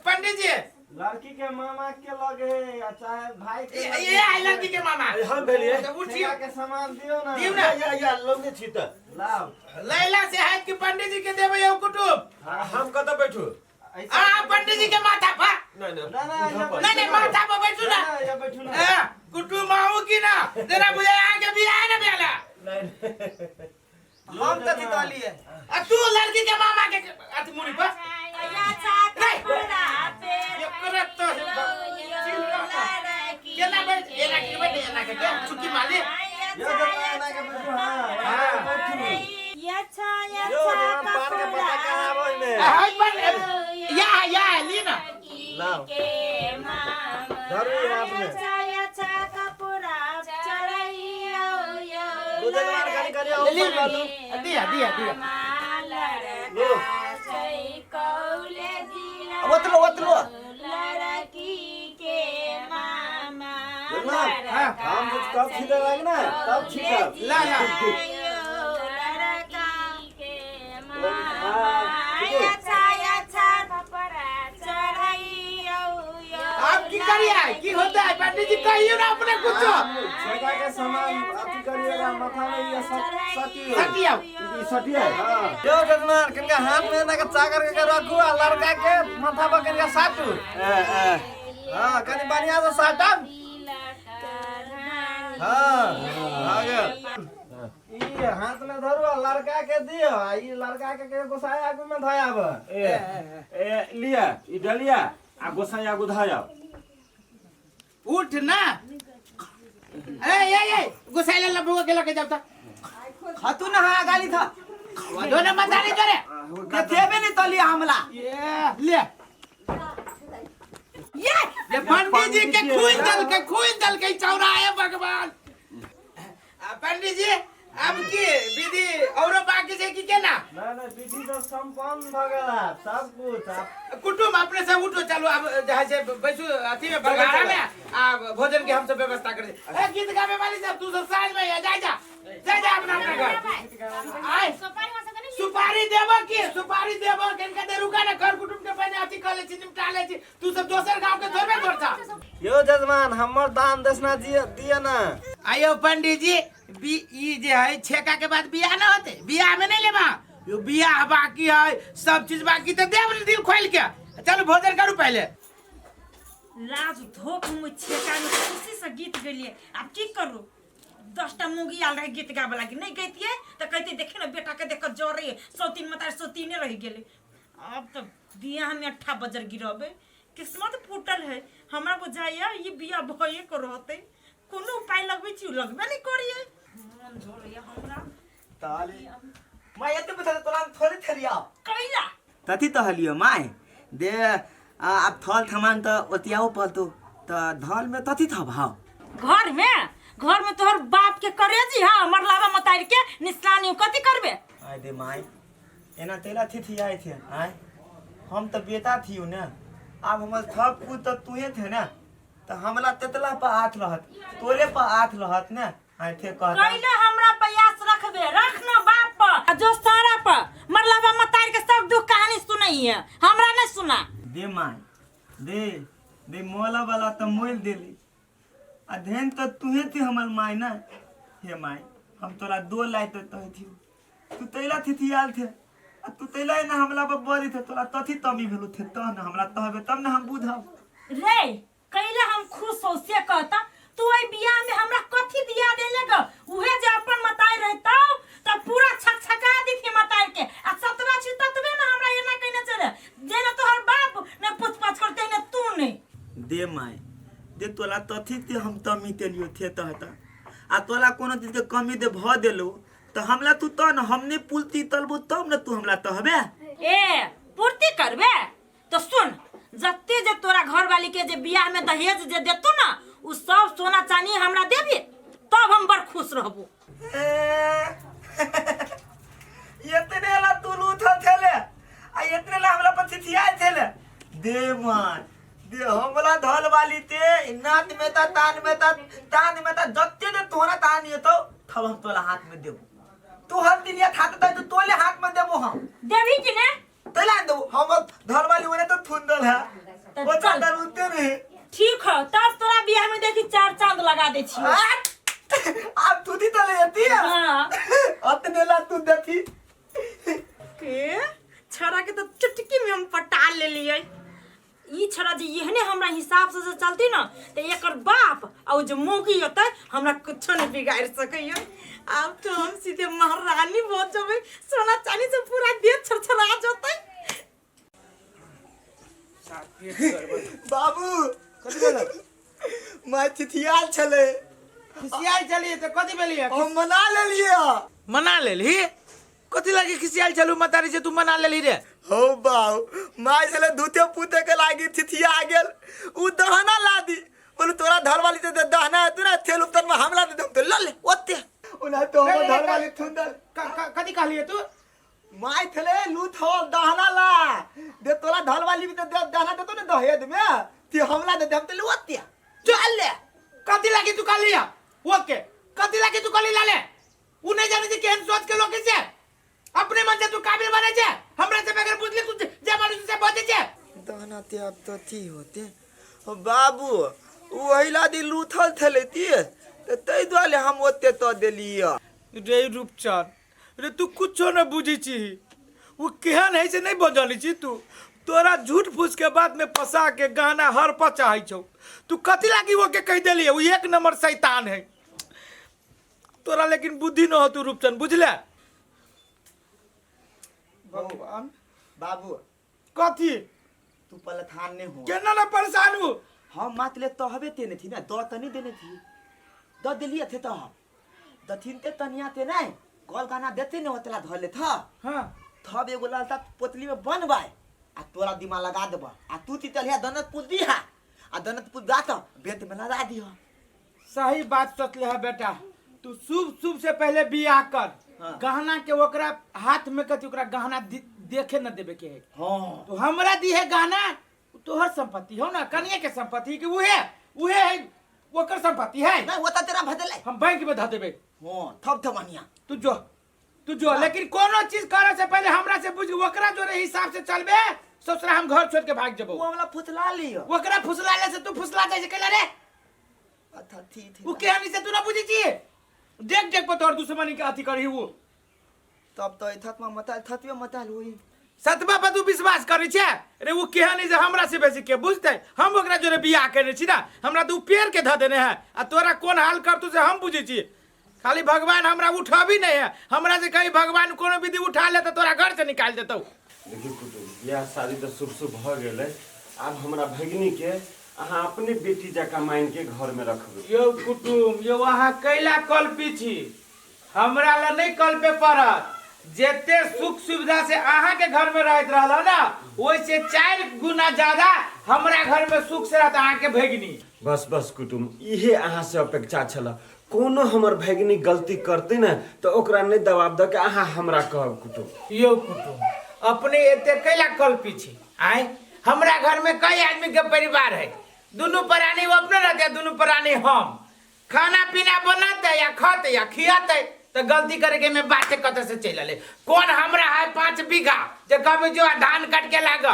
पंडित जी लड़की के मामा के लगे आ चाहे भाई के ये लगे ये आई लड़की के मामा अरे हम भेलियै तो उठियो ठेका के सामान दियो ना दियौ ना। या या या लौने छी तऽ लाओ लैला से है कि पंडित जी के देबै यौ कुटुम हम कतऽ बैठू आ पंडित जी के माथा पर नहीं नहीं ना, ना, उधर पर। नहीं नहीं माथा पर बैठू ना ना, यहाँ बैठू ना ए, कुटुम आऊ कि ना तेरा बुझाय आगे बियाह ना बियाला नहीं नहीं हम तऽ जीतलियै आ तू लड़की के मामा के अथी मुड़ी पर एकरा तो केना बैठ एना के बैठ एना के के चुकी माली यो जजमान एना के बैठू हाँ एना के बैठू यो जजमान पान के पत्ता कहाँ आबो ओहिमे हाय पर या या ली ना लाओ धरू ई हाथ में लो जजमान कनी कनी ले ली ऊपर कर लू दिया दिया दिया लो ओतलो ओतलो जजमान हाँ हम जब कब छीटे लागे ना तब छीटब ला ला आप की करिए की होता है पंडित जी कहियो ना अपने कुछ छेका के सामान अथी करिएगा माथा में ये सटियो सटियो ई सटिया हां यो जजमान कनका हाथ में ना के चाकर के रखू आ लड़का के माथा पर कनका साटू ए ए हां कनी बढ़िया से साटब हां आ गेल ई हाथ में धरू आ लड़का के दियो आ ई लड़का के के गोसाई आगू में धयाब ए ए लिया ई डलिया आ गोसाई आगू धयाओ उठ ना ए ए ए गुसाइले लबुआ के लके जाता। खतु ना हाँ गाली था। दोनों मतारी करे। ते थेबे नहीं तली हमला। ये ले। ये ये पंडित जी के खून दल के चौराहे भगवान। पंडित जी अब की विधि औरो बाकी छै की केना? ना ना विधि तो संपन्न भ गेल सब कुछ। आप कुटुंब अपने से उठो चलो अब जहाँ से बैसू अथी में बघारा में आ भोजन के हम सब व्यवस्था कर दे। ए गीत गावे वाली सब तू सब साँझ में आ जा जा जा जा अपना अपना घर। आय सुपारी वहाँ से नहीं सुपारी देबो की सुपारी देबो किनका दे रुका ना घर कुटुंब के पहले अथी कर ले छी निपटा ले छी तू सब दोसर गांव के थोड़बे थोड़ता। यो जजमान हमर दान दक्षिणा दिया ना। आयो पंडित जी बी ई जे है छेका के बाद बियाह ना होते बियाह में नहीं लेबा यो बियाह बाकी है सब चीज बाकी तो देब दिल खोल के चलो भोजन करू पहले। लाज धोख मुँह छेका में खुशी से गीत गेलिए अब की करू 10टा मुगी आल रहे गीत गावे लागी नहीं गैतिए तो कहते देखे ना बेटा के देख जर रही 103 मतार 103 रह गेले। अब तो बियाह में 8 बजर गिरबे किस्मत फूटल है हमरा बुझाइया ये बियाह भये को रहते कोनो उपाय लगबे छी लगबे नहीं करिए मन झोरैया हमरा ताली माय एते बुझा तोरा थोड़े थरिया कैला तथी तो हलियो my they अब थल थमान त ओतियाओ पलतो त धल में तथी था भाव घर में तोहर बाप के करेजी हां मरलावा मतार के निशानी कथी करबे। आय दे my एना तेला थी थी आए थे आय हम त बेटा थियो ना अब हमर थप कुछ त तुहे थे ना त हमला तेतला पर हाथ रहत तोरे पर हाथ रहत ना आय थे कहता कैला हमरा प्रयास रखबे रख ना बाप पर आ जो सारा पर मरलावा मतार के सब दुख कहानी सुनई है हमरा नहीं सुना। दे my they दे मोला वाला त मोल देली आ धेन त तुहे थी हमर my ना हे my हम तोरा दो लाए तो तहे थी तू तैला थी थी आल थे आ तू तैला ना हमला पर बड़ी थे तोरा तथी तमी भेलु थे तह ना हमरा तहबे तब ना हम बुझब रे कैला हम खुश हो से कहता तू एई बियाह में हमरा कथी दिया देले ग उहे जे अपन मताई रहता त पूरा छकछका दिखे मताई के आ सतवा छी ततबे ना हमरा एना कहने चले जे ना तोहर बाप ने पूछ पाछ करते ने तू ने। दे my they तोला तथी ते हम तमी तेलियो थे तहता आ तोला कोनो चीज के कमी दे भ देलो त हमला तू त न हमने पुलती तलबो तब न तू हमला तहबे। ए पूर्ति करबे तो सुन जत्ते जे तोरा घर वाली के जे बियाह में दहेज जे देतू ना उ सब सोना चांदी हमरा देबी तब हम बड़ खुश रहबो। इतने ला तू लूथल थेले आ इतने ला हमरा पर थिथियाए थेले दे मान दे हमला धल वाली ते नात में ता तान में ता तान में ता जत्ते दे तोरा तान ये तो तब हम तोला हाथ में देबो तू हर दिन या हाथ तो तोले हाथ में देबो हम देबी कि ने तोला देबो हम धल वाली ओने तो थुंदल है त वो चल। चंदर उनते नहीं ठीक है तब तोरा बियाह में देखी 4 चांद लगा दे छी। अब तू दी तो ले जाती है हां अतने ला तू देखी के छड़ा के तो चुटकी में हम पटा ले लिए ई छड़ा जे एहने हमरा हिसाब से जे चलती ना तो एकर बाप और जे मौगी होते हमरा कुछो नहीं बिगाड़ सकैया। अब तो हम सीधे महारानी हो जबे सोना चांदी से पूरा देह छरछरा जतै। बाबू मैं थिथियाल छले खिसियाल चलिए तो कथी भेलिए हम मना लेलिए। मना लेली कथी लागी खिसियाल चलू मतारी से तू मना लेली रे? हो बाऊ my छले धूते पूते के लागी थिथिया गेल उ दहना ला दी बोलू तोरा धर वाली ते दहना है तू ना थेल उपतन में हमला दे दम तो ल ले ओते ओना तो हम धर वाली थुंदल कथी कहलिए तू? My थेले लूथ हो दहना ला दे तोरा धर वाली भी ते दहना दे तो ना दहेज में ते हमला दे दम तो ले ओते चल ले कथी लागी तू कहलिए ओके कथी लागी तू कहली लाले उ नहीं जाने जे केहन सोच के लोग छै अपने मन से तू काबिल बने छे हमरा से बगैर बुझले तू जे मानुष से बजे छे दहना ते अब तो थी होते बाबू वही लादी लूथल थेले ती ते तै दुआरे हम ओते तो देलिए। रे रूपचंद रे तू कुछो न बुझी छी वो केहन है से नहीं बजली छी तू तोरा झूठ फूस के बात में फंसा के गहना हर पर चाहे छौ तू कथी लागी वो के कह देलिए वो एक नंबर शैतान है तोरा लेकिन बुद्धि न हो तू रूपचंद बुझले भगवान बाबू कथी तू पलथान नहीं हो केना ना परेशान हो हम मात ले तहबे तेने थी ना दो तनी देने थी। द दिलिए थे तो हम दथिन ते तनिया ते नहीं गल गाना देते ने ओतला धर ले था। हाँ। थब एगो ललता पोतली में बनवाए आ तोरा दिमाग लगा देब आ तू तितलिया दनत पुल दीहा आ दनत पुल दा तो बेत में लगा दिह। सही बात सोचले है बेटा, तू शुभ शुभ से पहले बियाह कर। हाँ। गहना के ओकरा हाथ में कथी ओकरा गहना देखे न देबे के है। हाँ। तो हमरा दी है गहना, तोहर संपत्ति हो ना, कनिया के संपत्ति कि उहे उहे है ओकर संपत्ति है। नहीं वो तो तेरा भदले हम बैंक में धऽ देबे। हाँ थब थब अनिया तू जो तू जो, लेकिन कोनो चीज करे से पहले हमरा से पूछ, ओकरा जोरे हिसाब से चलबे ससुरा हम घर छोड़ के भाग जबो। वो हमरा फुसला लियो। ओकरा फुसला ले से तू फुसला जाय छै कैला रे? अच्छा ठीक ठीक। उ केहन से तू ना बुझी छी, देख देख पर तोहर दुश्मनी के अथी करही उ। तब तो थत में मताल थतवे मताल होई। सतबा पर तू विश्वास करै छे रे? उ केहन जे हमरा से बेसी के बुझतै? हम ओकरा जोरे बियाह केने छी ना, हमरा तऽ उ पेड़ के धऽ देने है आ तोरा कोन हाल करतू से हम बुझै छी। खाली भगवान हमरा उठाबी नहीं है, हमरा से कहीं भगवान कोनो विधि उठा ले तऽ तोरा घर से निकाल देतौ। देखियौ कुटुम, बियाह शादी तऽ शुभ शुभ भऽ गेलै, आब हमरा भगिनी के अहाँ अपने बेटी जकाँ मानि के घर में रखबै। यौ कुटुम, यौ अहाँ कैला कल्पी छी, हमरा ला नहीं कल्पे पड़त। जते सुख सुविधा से अहाँ के घर में रहत रहल ना, ओइसे 4 गुना ज्यादा हमरा घर में सुख से रहत अहाँ के भगिनी। बस बस कुटुम, इहे अहाँ से अपेक्षा छल। कोनो हमर भगिनी गलती करते ने तो ओकरा नहीं दबाव दऽ के अहाँ हमरा कहब कुटुम। यौ कुटुम, अपने एते कैला कल्पी छी? आय हमरा घर में कई आदमी के परिवार है, दुनू प्राणी वो अपने रहते, दुनू प्राणी हम। खाना पीना बनाते या खाते या खियाते तो गलती करे के में बाते कत से चल अले। कौन हमरा है 5 बीघा जे कभी जो धान काट के लाग,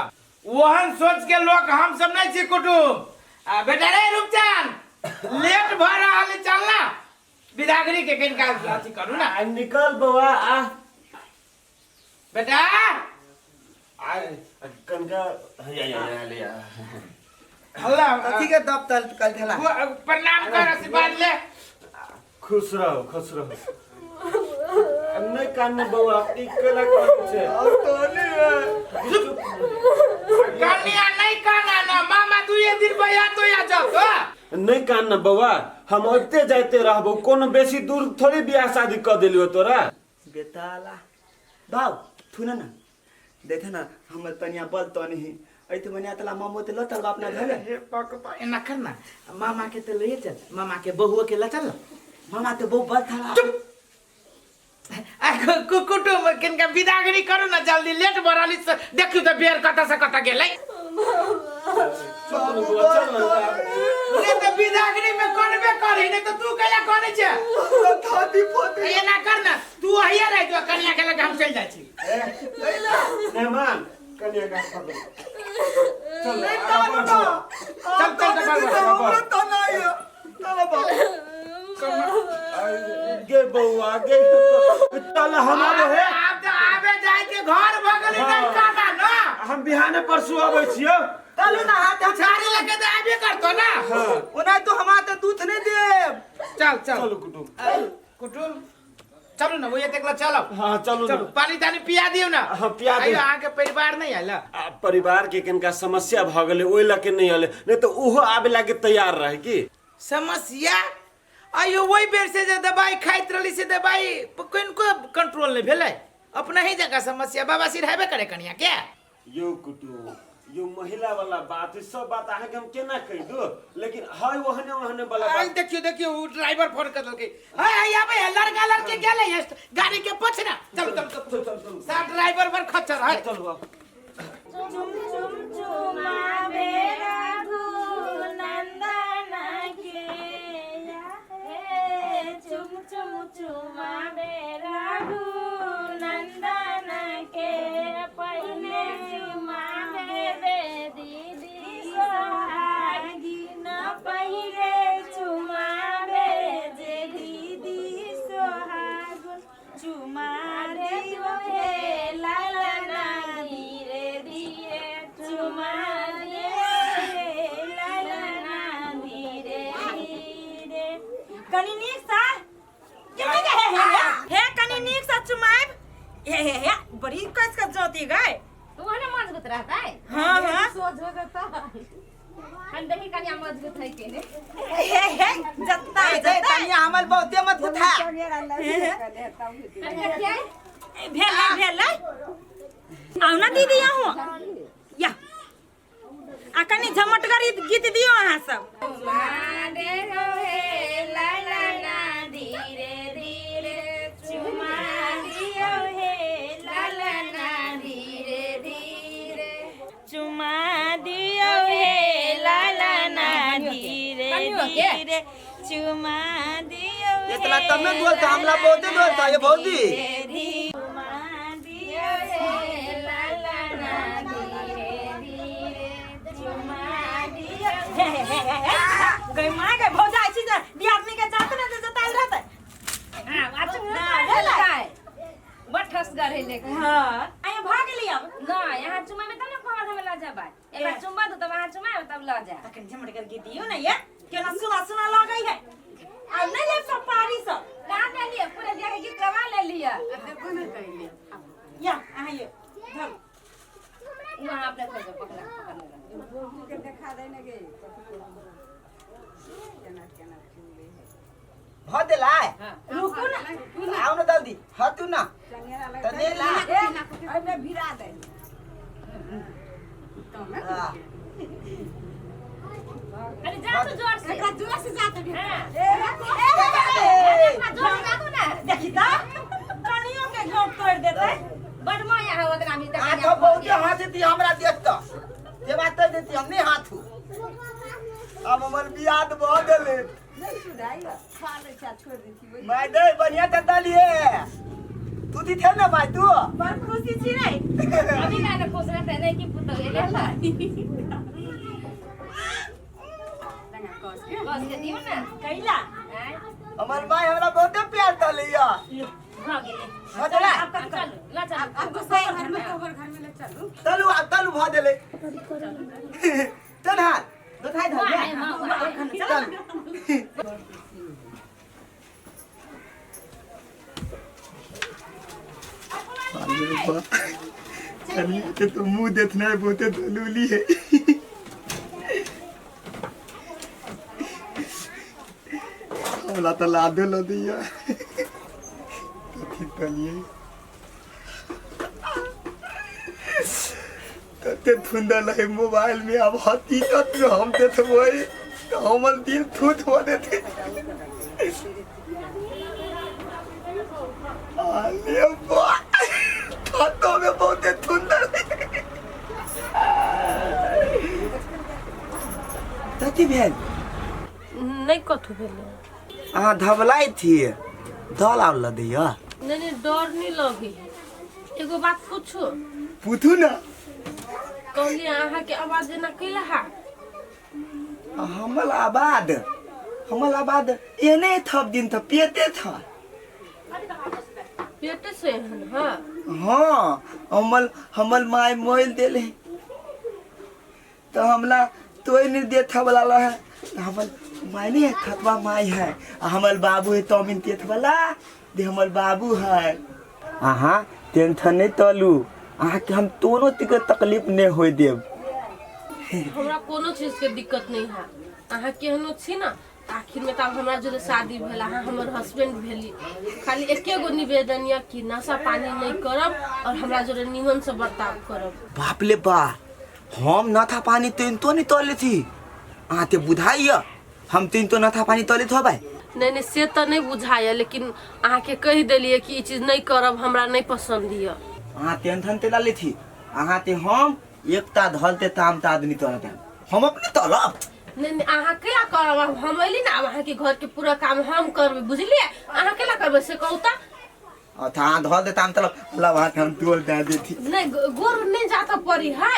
वहन सोच के लोग हम सब नहीं छी कुटुम। आ बेटा रे रूपचंद, लेट भ रहल है, चल ना बिदागरी के किनका अथी करू ना। आ निकल बौआ आ बेटा आ कनका या या या ले आ। अल्लाह कथी के दब तल कल थला। प्रणाम कर, आशीर्वाद ले। खुश रहो खुश रहो। नहीं कान बौआ, ई केला करै छै? कन्या नहीं काना ना मामा, दुए दिन बया तो या जाओ तो। नहीं कान न बौआ, हम ओते जाते रहबो, कोनो बेसी दूर थोड़ी बियाह शादी क देलियो तोरा। बेताला बाउ थुना ना देखे ना हमर तनिया बल तनी ही ऐते मनिया तला मामो ते लतल बाप ना धरे। हे पकपा एना कर ना, मामा के तो ले चल, मामा के बहुआ के लचल। मामा ते बहु बल थला। आ कुटुम किनका विदागरी करू ना जल्दी, लेट भरली से देखियो त बेर कत से कत गेलै। चल बौआ, चल ना। रे त विदागरी में करबे करही ने त तू कैला करै छे? थाती फोती एना कर ना, तू अहिया रह जो, कन्या के लग हम चल जाइ छी। मेहमान कन्या का पकड़। चल नहीं आ, तानु बढ़ ना। बौआ। चल, चल, चल, चल, हमरा तो नहीं है। चलो बाबू। गे बौआ गे, चल हम आबे हे। आब त आबे जाय के घर भगली नहीं काना ना। हम बिहाने परसों आबै छियौ। चलू ना हाथ हम छाड़ी लगे त आबे करतो ना। हाँ। ओना तो हम हाथ दूध नहीं देब। चल चल चलू कुटुम। कुटुम चलू ना, वही देखला चलो। हाँ चलू चलू ना। पानी तानी पिया दियो ना। हाँ, पिया दियौ। आइयो अहाँ के परिवार नहीं आयल? आ, परिवार के कनिका समस्या भऽ गेलै ओहि लऽ के नहि एलै, नहि तऽ ओहो आबे लागे तैयार रहै की। समस्या? आइयो वही बेर से जे दवाई खाइत रहली से दवाई किनको कंट्रोल नहीं भेलै, अपना ही जगह समस्या बाबा सिर हेबे करे कनिया के। यौ कुटुम, यो महिला वाला बात, ई सब बात अहाँके हम केना कहि दू, लेकिन है ओहने ओहने वाला आई बात। देखियो देखियो उ ड्राइवर फोन कर देलकै। हाय हाय आबे है लड़का लड़के गेलै है गाड़ी के पोछ ना। चलू चलू चलू चल चल सा ड्राइवर पर खच्चर है। चलू आउ। चुम चुम चुमावे रघु नंदन के, हे चुम चुम चुमावे रघु नंदन के, पहले चुमावे रे दीदी सोहागिन, पहले चुमावे जे दीदी सोहागुन, चुमा दियो हे लालना धीरे धीरे, चुमा दियो हे लालना धीरे धीरे। कनी नीक सा केना के हे हे हे कनी नीक सा चुमाएब हे हे हे, बड़ी कस कस जोती गए। तू ने मजबूत रहता है। हाँ, हाँ। सोच हो जाता है। हम देखी कनिया मजबूत है के ने। हे हे जत्ता ए, दे, तनिया हमर बहुते मजबूत है। कनिया के भेलै भेलै, आउ ना दीदी, आहू या आ कनि झमटगर गीत दियौ अहाँ सब। चुमा दे हो हे ला ला ना, धीरे धीरे चुमा दियो हे ला ला ना, धीरे धीरे चुमा दियो हे ला ला ना, धीरे धीरे चुमा दियो। इतना तब में बोलता, हमला बहुते बोलता ये भौजी। चुमा दियो हे ला ला ना, धीरे धीरे चुमा दियो। हे हे हे हे हे गई माँ गई, भौजाई छी जे दियादनी के जात ने जे जतायल रहतै। हां, अच्छा। ना भेलै। बड़ ठसगर है लेकिन। हां, आइ भऽ गेली अब। ना यहाँ चुमा में तब ना कहत हमें ल जाबा। एक बार चुमा दू तब अहाँ चुमाएब तब ल जा। तखन झमटगर गीत दियौ ने ये, केना सुना सुना लगै है। आब नहि लेब सब पारी सब। कहाँ ले लिए? पूरा बियाह के गीत गवा ले लिया। या अहाँ ये धरू। वहाँ अपने खोजो, पकड़ा पकड़। भ देला। रुकू ना। आओ ना जल्दी, हतू ना त ने ला। हाँ। अरे जा तू जोर से, जोर से जाते भी। हाँ। ए, जोर से जा तू ना। देखी त कनियो के घेंट तोड़ि देतै। बड़ माया है ओकरा में। हाथ बहुते हाथ दी हमरा देख त जे बात देती हम नहीं हाथ। अब हमर बियाह भ गेले। मैं दे बढ़िया त दलिए तू दी थे ना भाई तू। बड़ खुशी छी रे। अभी ना ना खुश रहते नहीं कि पुतो ले ला। बस के दियो ना। कैला आय। हमर माई हमरा बहुते प्यार दलिया। भ गेलै। भ देला। आब कथी चलू ल चलू। तलु आ तलु भ देले। चल हाथ दोथाई धर। हां हां। चल। के तो मुंह देखना है, बहुते दलूली है। हमरा तो लादो ल दिया कथी तलिए तते थुंदल है मोबाइल में। अब हकीकत में हम देखबै तो हमर दिल थूथ हो देते। आले बा, हाथों में बहुते थुंदल है। कथी भेल? नहीं, कथू भेलै। अहाँ धबलाई थी दल आब ल दिया। नहीं नहीं, डर नहीं लगे है। एगो बात पूछो? पूछू ना। कहलिए अहाँ के आवाज जेना कैला हा? हमल आबाद, हमल आबाद एने थप दिन त पेते था। पेटे से एहन? हाँ। हाँ, हमल हमल माय मोइल देले तो हमला तोय नहीं देथा वाला ला है। तो हमल माय नहीं है, खतवा माय है आ हमल बाबू है तमिन तेथ वाला दे हमल बाबू है। अहाँ टेंशन नहीं तलू, अहाँ के हम दोनों तिक तकलीफ नहीं होय देब। हमरा कोनो चीज के दिक्कत नहीं है। अहाँ केहनो छी ना, आखिर में तब हमरा जोरे शादी भेल, अहाँ हमर हस्बैंड भेली। खाली एके गो निवेदन यऽ कि नशा पानी नहीं करब और हमरा जोरे निमन से बर्ताव करब। बाप ले बा, हम नथा पानी तीन तो नहीं तले थी। अहाँ ते बुझाइया हम तीन तो नथा पानी तले थो भाई। नहीं नहीं, से तऽ नहीं बुझाइए, लेकिन अहाँके कहि देलियै कि ई चीज नहीं करब, हमरा नहीं पसंद यऽ। अहाँ टेंशन ते ला थी। अहाँ ते हम एकता धलते ताम ता आदमी तलत हम अपने तलब। नहीं नहीं, अहाँ केला करब? अब हम अयली ना, अब अहाँके घर के पूरा काम हम करबै, बुझलियै? अहाँ केला करबै से कहू तऽ। अथा अहाँ धल दे ताम तलब लब हाथ हम तोल दे देती। नहीं, गोर नहीं जाता पड़ी है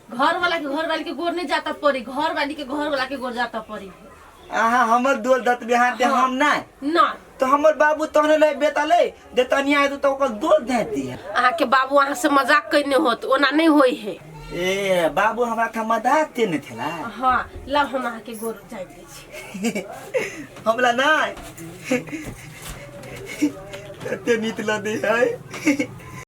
घर वाला के, घर वाली के गोर नहीं जाता पड़ी, घर वाली के घर वाला के गोर जाता पड़ी है। अहाँ हमर दोल दत बिहान ते हम ना ना। तो हमर बाबू तहने ले बेतले दे तनिया आए तो ओकर दोल दे दी। अहाँके बाबू अहाँ से मजाक कैने होत, ओना नहीं होई है। ए बाबू हमरा था मजाक ते नहीं थेला। हाँ, लाउ हम अहाँके गोर जाय दै छी। हमला नहीं ते नीत ल दे है।